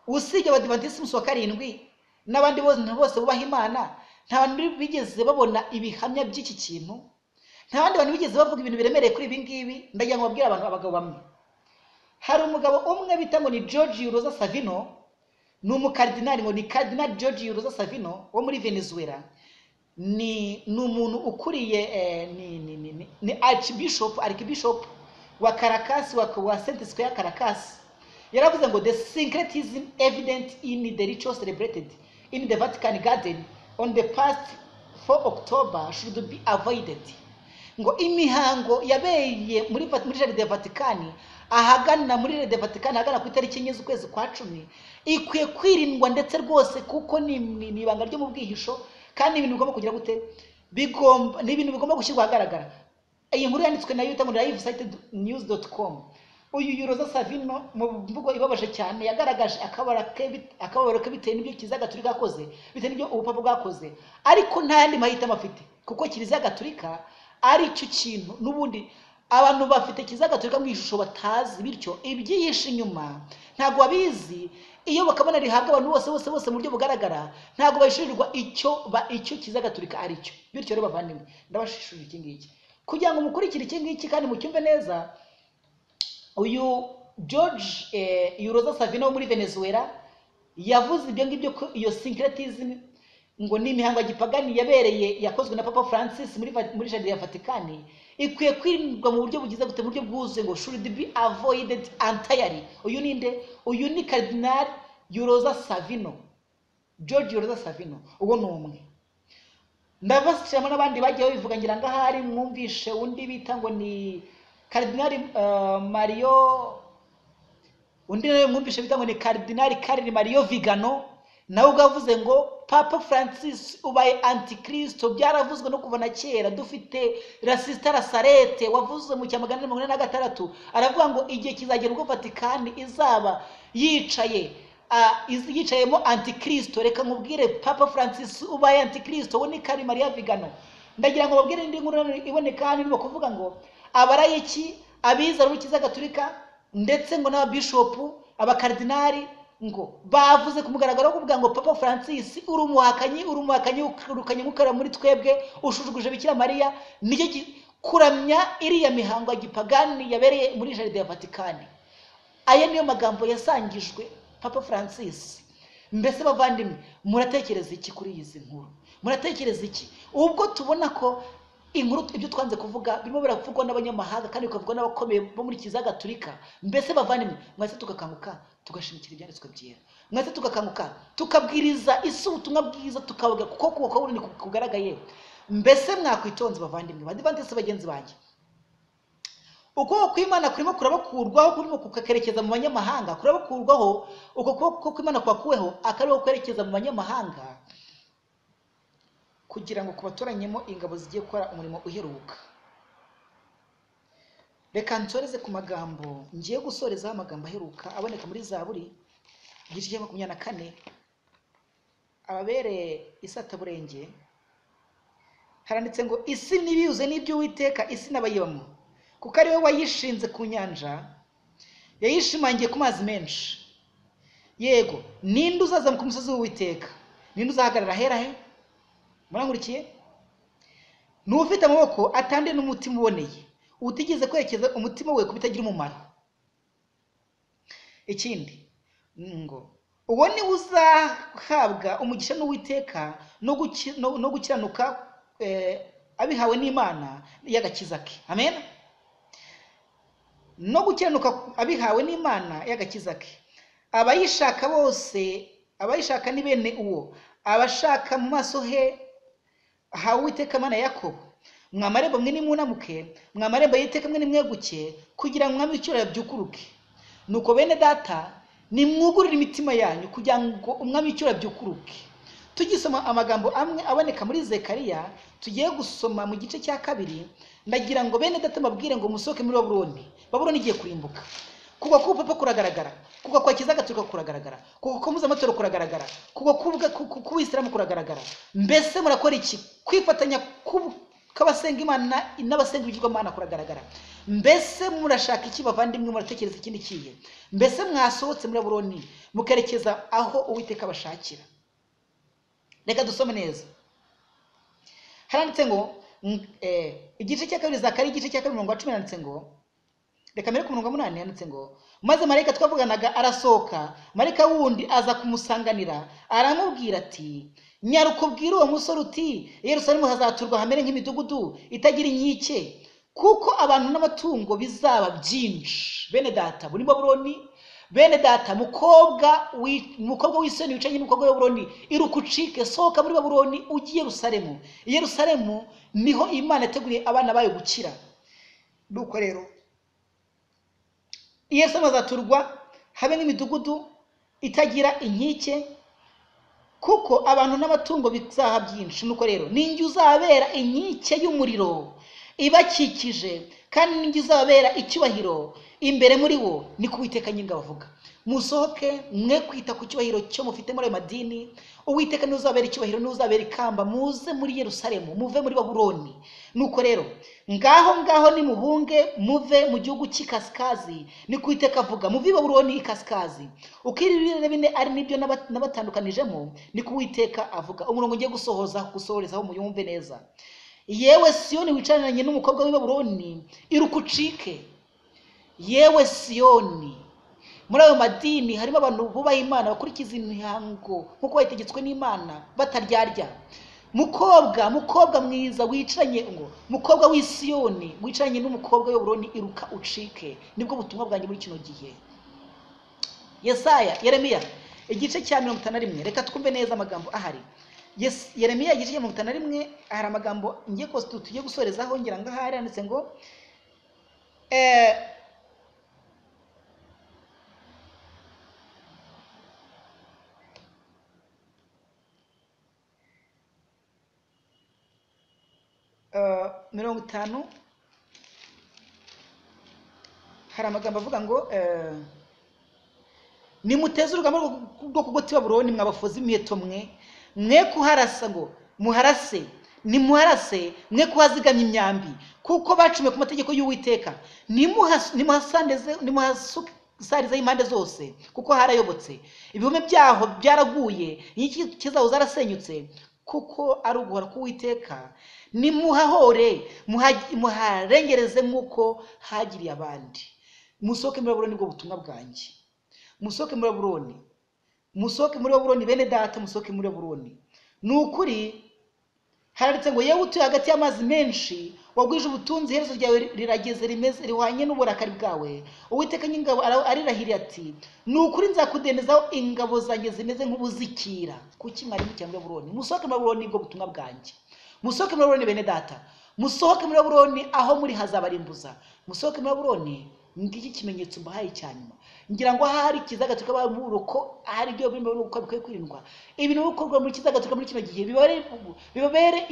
usibye Abadiventisiti umunsi wa 7 n'abandi bose bubaha Imana, nta bantu bigeze babona ibihamya by'iki kintu, nta bandi bantu bigeze bavuga ibintu biremereye kuri ibi ngibi. Ndagira ngo babwire abantu, abagabo bamwe. Hari umugabo umwe bita ngo ni Giorgio Rosa Savino, ni umukardinali, ngo ni Cardinal Giorgio Rosa Savino wo muri Venezuela. Ni umuntu ukuriye ni Archbishop wa Caracas, wa Saint Square Caracas. Yaravuze ngo the syncretism evident in the ritual celebrated in the Vatican Garden on the past 4 October should be avoided. Ngo imihango yabereye muri Jardin ya Vatikani ahagana muri Jardin ya Vatikani ahagana ku itariki 4 z'ukwezi kwa 10 ikwiye kwirindwa ndetse rwose, kuko ni ibanga ryo mu bwihisho, kandi ibintu bigomba kugira gute, bigomba ni ibintu bigomba gushyirwa ahagaragara. Iyi nkuru yanditswe na Yuta muri livesitenews.com. Uyu Rosa Savino mu mvugo ibabaje cyane yagaragaje akababaro ke bitewe n'ibyo Kiliziya Gatolika yakoze, bitewe n'ibyo ubupapa bwakoze, ariko nta yandi mahitamo afite, kuko Kiliziya Gatolika ari cyo kintu n'ubundi abantu bafite Kiliziya Gatolika mu ishusho batazi, bityo ibyihishe inyuma ntabwo babizi. Iyo bakabona rihabwa abantu bose bose bose mu buryo bugaragara, ntabwo bayishurirwa icyo Kiliziya Gatolika ari cyo. Bityo rero bavandimwe, ndabashishurira iki ngiki kugira ngo mukurikire iki ngiki kandi mucyumve neza. Uyu George Rosa Savino wo muri Venezuela yavuze ibyo ngibyo ko iyo syncretism ngo ni imihango ya gipagani yabereye yakozwe na Papa Francis muri Jardin ya Vatikani ikwiye kwirindwa mu buryo bugize gute, mu buryo bwuzuye, ngo should be avoided entirely. Uyu ninde? Uyu ni Cardinal Rosa Savino, George Rosa Savino. Uwo ni umwe. Ndabashyiramo n'abandi bagiye babivuga, ngira ngo ahari mwumvishe undi bita ngo ni Cardinal Mario Undi nawe mwumvishe bita ngo ni Cardinal Carlo Mario Vigano, nawe ubwo avuze ngo Papa Francis ubaye antikristo. Byaravuzwe no kuva na kera, dufite Rasista Rasarete wavuzwe mu cya 446, aravuga ngo igihe kizagera ubwo Vatikani izaba yicaye yicayemo antikristo. Reka nkubwire, Papa Francis ubaye antikristo, we ni Carlo Maria Vigano. Ndagira ngo babwire indi nkuru iboneka hano irimo kuvuga ngo abarayiki, abizera b'Kiliziya Gatolika ndetse ngo n'ababishopu, abakardinali ngo bavuze ku mugaragaro kuvuga ngo Papa Francis uri umuhakanyi, uri umuhakanyi, urukanye mukara muri twebwe, ushujuguje Bikira Mariya. Nicyo kuramya iriya mihango ya gipagani yabereye muri jardin ya Vatikani. Aya niyo magambo yasangijwe Papa Francis. Mbese bavandimwe, muratekereza iki kuri izi nkuru? Muratekereza iki ubwo tubona ko inkuru ibyo twanze kuvuga birimo biravugwa n'abanyamahanga kandi bikavugwa n'abakomeye bo muri Kiliziya Gatolika? Mbese bavandimwe, mwese tugakanguka tugashimikira ibyanditswe byera, mwese tugakanguka tukabwiriza isi ubutumwa bwiza, tukavuga kuko kuboko bundi kugaragaye. Mbese mwakwitonze bavandimwe, badivantisi bagenzi banjye, ukuboko kw'Imana kurimo kurabakurwaho, kurimo kukakerekeza mu banyamahanga, kurabakurwaho. Uko kuboko kw'Imana kwakuweho akariho kwerekeza mu banyamahanga kugira ngo kubatoranyemo ingabo zigiye gukora umurimo uheruka. Reka nsoreze ku magambo ngiye gusorezaho, amagambo aheruka aboneka muri Zaburi igice cya 24, ababereye isataburenge. Haranditse ngo isi nibiyuze n'ibyo Uwiteka, isi n'abayibamo, kuko ari we wayishinze ku nyanja, yayishimangiye ku mazi menshi. Yego, ninde uzaza ku musozi w'Uwiteka? Ninde uzahagarara ahera he? Murankurikiye? Ni ufite amaboko atanduye n'umutima uboneye, utigeze kwerekeza umutima we ku bitagira umumaro. Ikindi ngo uwo ni uzahabwa umugisha n'Uwiteka no gukiranuka abihawe n'Imana y'agakiza ke. Amen. No gukiranuka abihawe n'Imana y'agakiza ke. Abayishaka bose, abayishaka ni bene uwo, abashaka mu maso he hawe Uwiteka Mana ya Yakobo. Mwa marembo mwe nimunamuke, mwa marembo y'Iteka mwe nimweguke, kugira ngo umwami w'icyubahiro abyukuruke. Nuko bene data, nimwugurire imitima yanyu kugira ngo umwami w'icyubahiro abyukuruke. Tugisoma amagambo amwe aboneka muri Zekariya tugiye gusoma mu gice cya 2, ndagira ngo bene data mbabwire ngo musohoke muri Babuloni. Babuloni igiye kurimbuka. Kugwa k'ubupapa kuragaragara, kugwa kwa Kiliziya Gatolika kuragaragara, kugwa kw'Impuzamatoro kuragaragara, kugwa k'Ubuyisilamu kuragaragara. Mbese murakora iki? Kwifatanya kw'abasenga Imana n'abasenga ibigirwamana kuragaragara. Mbese murashaka iki bavandimwe? Muratekereza ikindi kihe? Mbese mwasohotse muri Babuloni mukerekeza aho Uwiteka abashakira? Reka dusome neza. Haranditse ngo igice cya 2 Zakariya igice cya 2 umurongo wa 10, handitse ngo, reka mbere ku murongo wa 8, handitse ngo maze marayika twavuganaga arasohoka, marayika wundi aza kumusanganira aramubwira ati nyaruka ubwire uwo musore uti Yerusalemu hazaturwa hamere nk'imidugudu itagira inkike, kuko abantu n'amatungo bizaba byinshi. Bene data muri Babuloni, bene data mukobwa w'Isiyoni wicaranye n'umukobwa wa Babuloni, iruka ucike, sohoka muri Babuloni ujye i Yerusalemu. I Yerusalemu niho Imana yateguriye abana bayo gukira. Nuko rero i Yerusalemu hazaturwa habe nk'imidugudu itagira inkike, kuko abantu n'amatungo bizaha byinshi. Nuko rero ninjye uzabera inkike y'umuriro ibakikije, kandi ninjye uzabera icyubahiro imbere muri wo, niko Uwiteka Nyiringabo avuga. Musohoke mwe kwita ku cyubahiro cyo mufite muri ayo madini. Uwiteka niwe uzabera icyubahiro, niwe uzabera ikamba. Muze muri Yerusalemu, muve muri Babuloni. Nuko rero ngaho ngaho nimuhunge muve mu gihugu cy'ikasikazi, niko Uwiteka avuga. Muve i Babuloni ikasikazi, uko ibirere bine ari nibyo nabatandukanijemo, niko Uwiteka avuga. Umurongo ngiye gusohorezaho muyumve neza. Yewe Siyoni wicaranye n'umukobwa w'i Babuloni, iruka ucike. Yewe Siyoni, muri ayo madini harimo abantu bubaha Imana, bakurikiza imihango nk'uko bayitegetswe n'Imana, bataryarya. Mukobwa, mukobwa mwiza wicaranye ngo mukobwa w'i Siyoni wicaranye n'umukobwa w'i Babuloni, iruka ucike. Nibwo butumwa bwanjye muri kino gihe. Yesaya, Yeremiya igice cya 51, reka twumve neza amagambo ahari. Yeremiya igice cya 51, hari amagambo ngiye tugiye gusorezaho, ngira ngo ahari handitse ngo 50, hari amagambo avuga ngo nimuteze urugamba rwo kugota i Babuloni, mwabafozi imiheto mwe, mwe kuharasa ngo muharase, nimuharase mwe kuhazigamya imyambi, kuko bacumiye ku mategeko y'Uwiteka. Nimuhasarizeho impande zose, kuko harayobotse, ibihome byaho byaraguye, inkike zaho zarasenyutse, kuko ari uguhora k'Uwiteka. Nimuhahore, muharengereze nk'uko hagiriye abandi. Musohoke muri Babuloni, nibwo butumwa bwanjye. Musohoke muri Babuloni, musohoke muri Babuloni, bene data, musohoke muri Babuloni. Ni ukuri haranditse ngo yewe utuye hagati y'amazi menshi, wagwije ubutunzi, iherezo ryawe rirageze, rimeze rihwanye n'uburakari bwawe. Uwiteka nyingabo arirahiriye ati ni ukuri nzakudendezaho ingabo zanjye zimeze nk'ubuzikira. Kuki mwari mukiri muri Babuloni? Musohoke muri Babuloni, nibwo butumwa bwanjye. Musohoke muri Babuloni, bene data, musohoke muri Babuloni, aho muri hazabarimbuza. Musohoke muri Babuloni. Ngiki kimenyetso mbahaye cya nyuma, ngira ngo ahari Kiliziya Gatolika bamuruko ahari ibyo bimwe uko bikwiye kwirindwa, ibintu bikorwa muri Kiliziya Gatolika muri kino gihe bibabere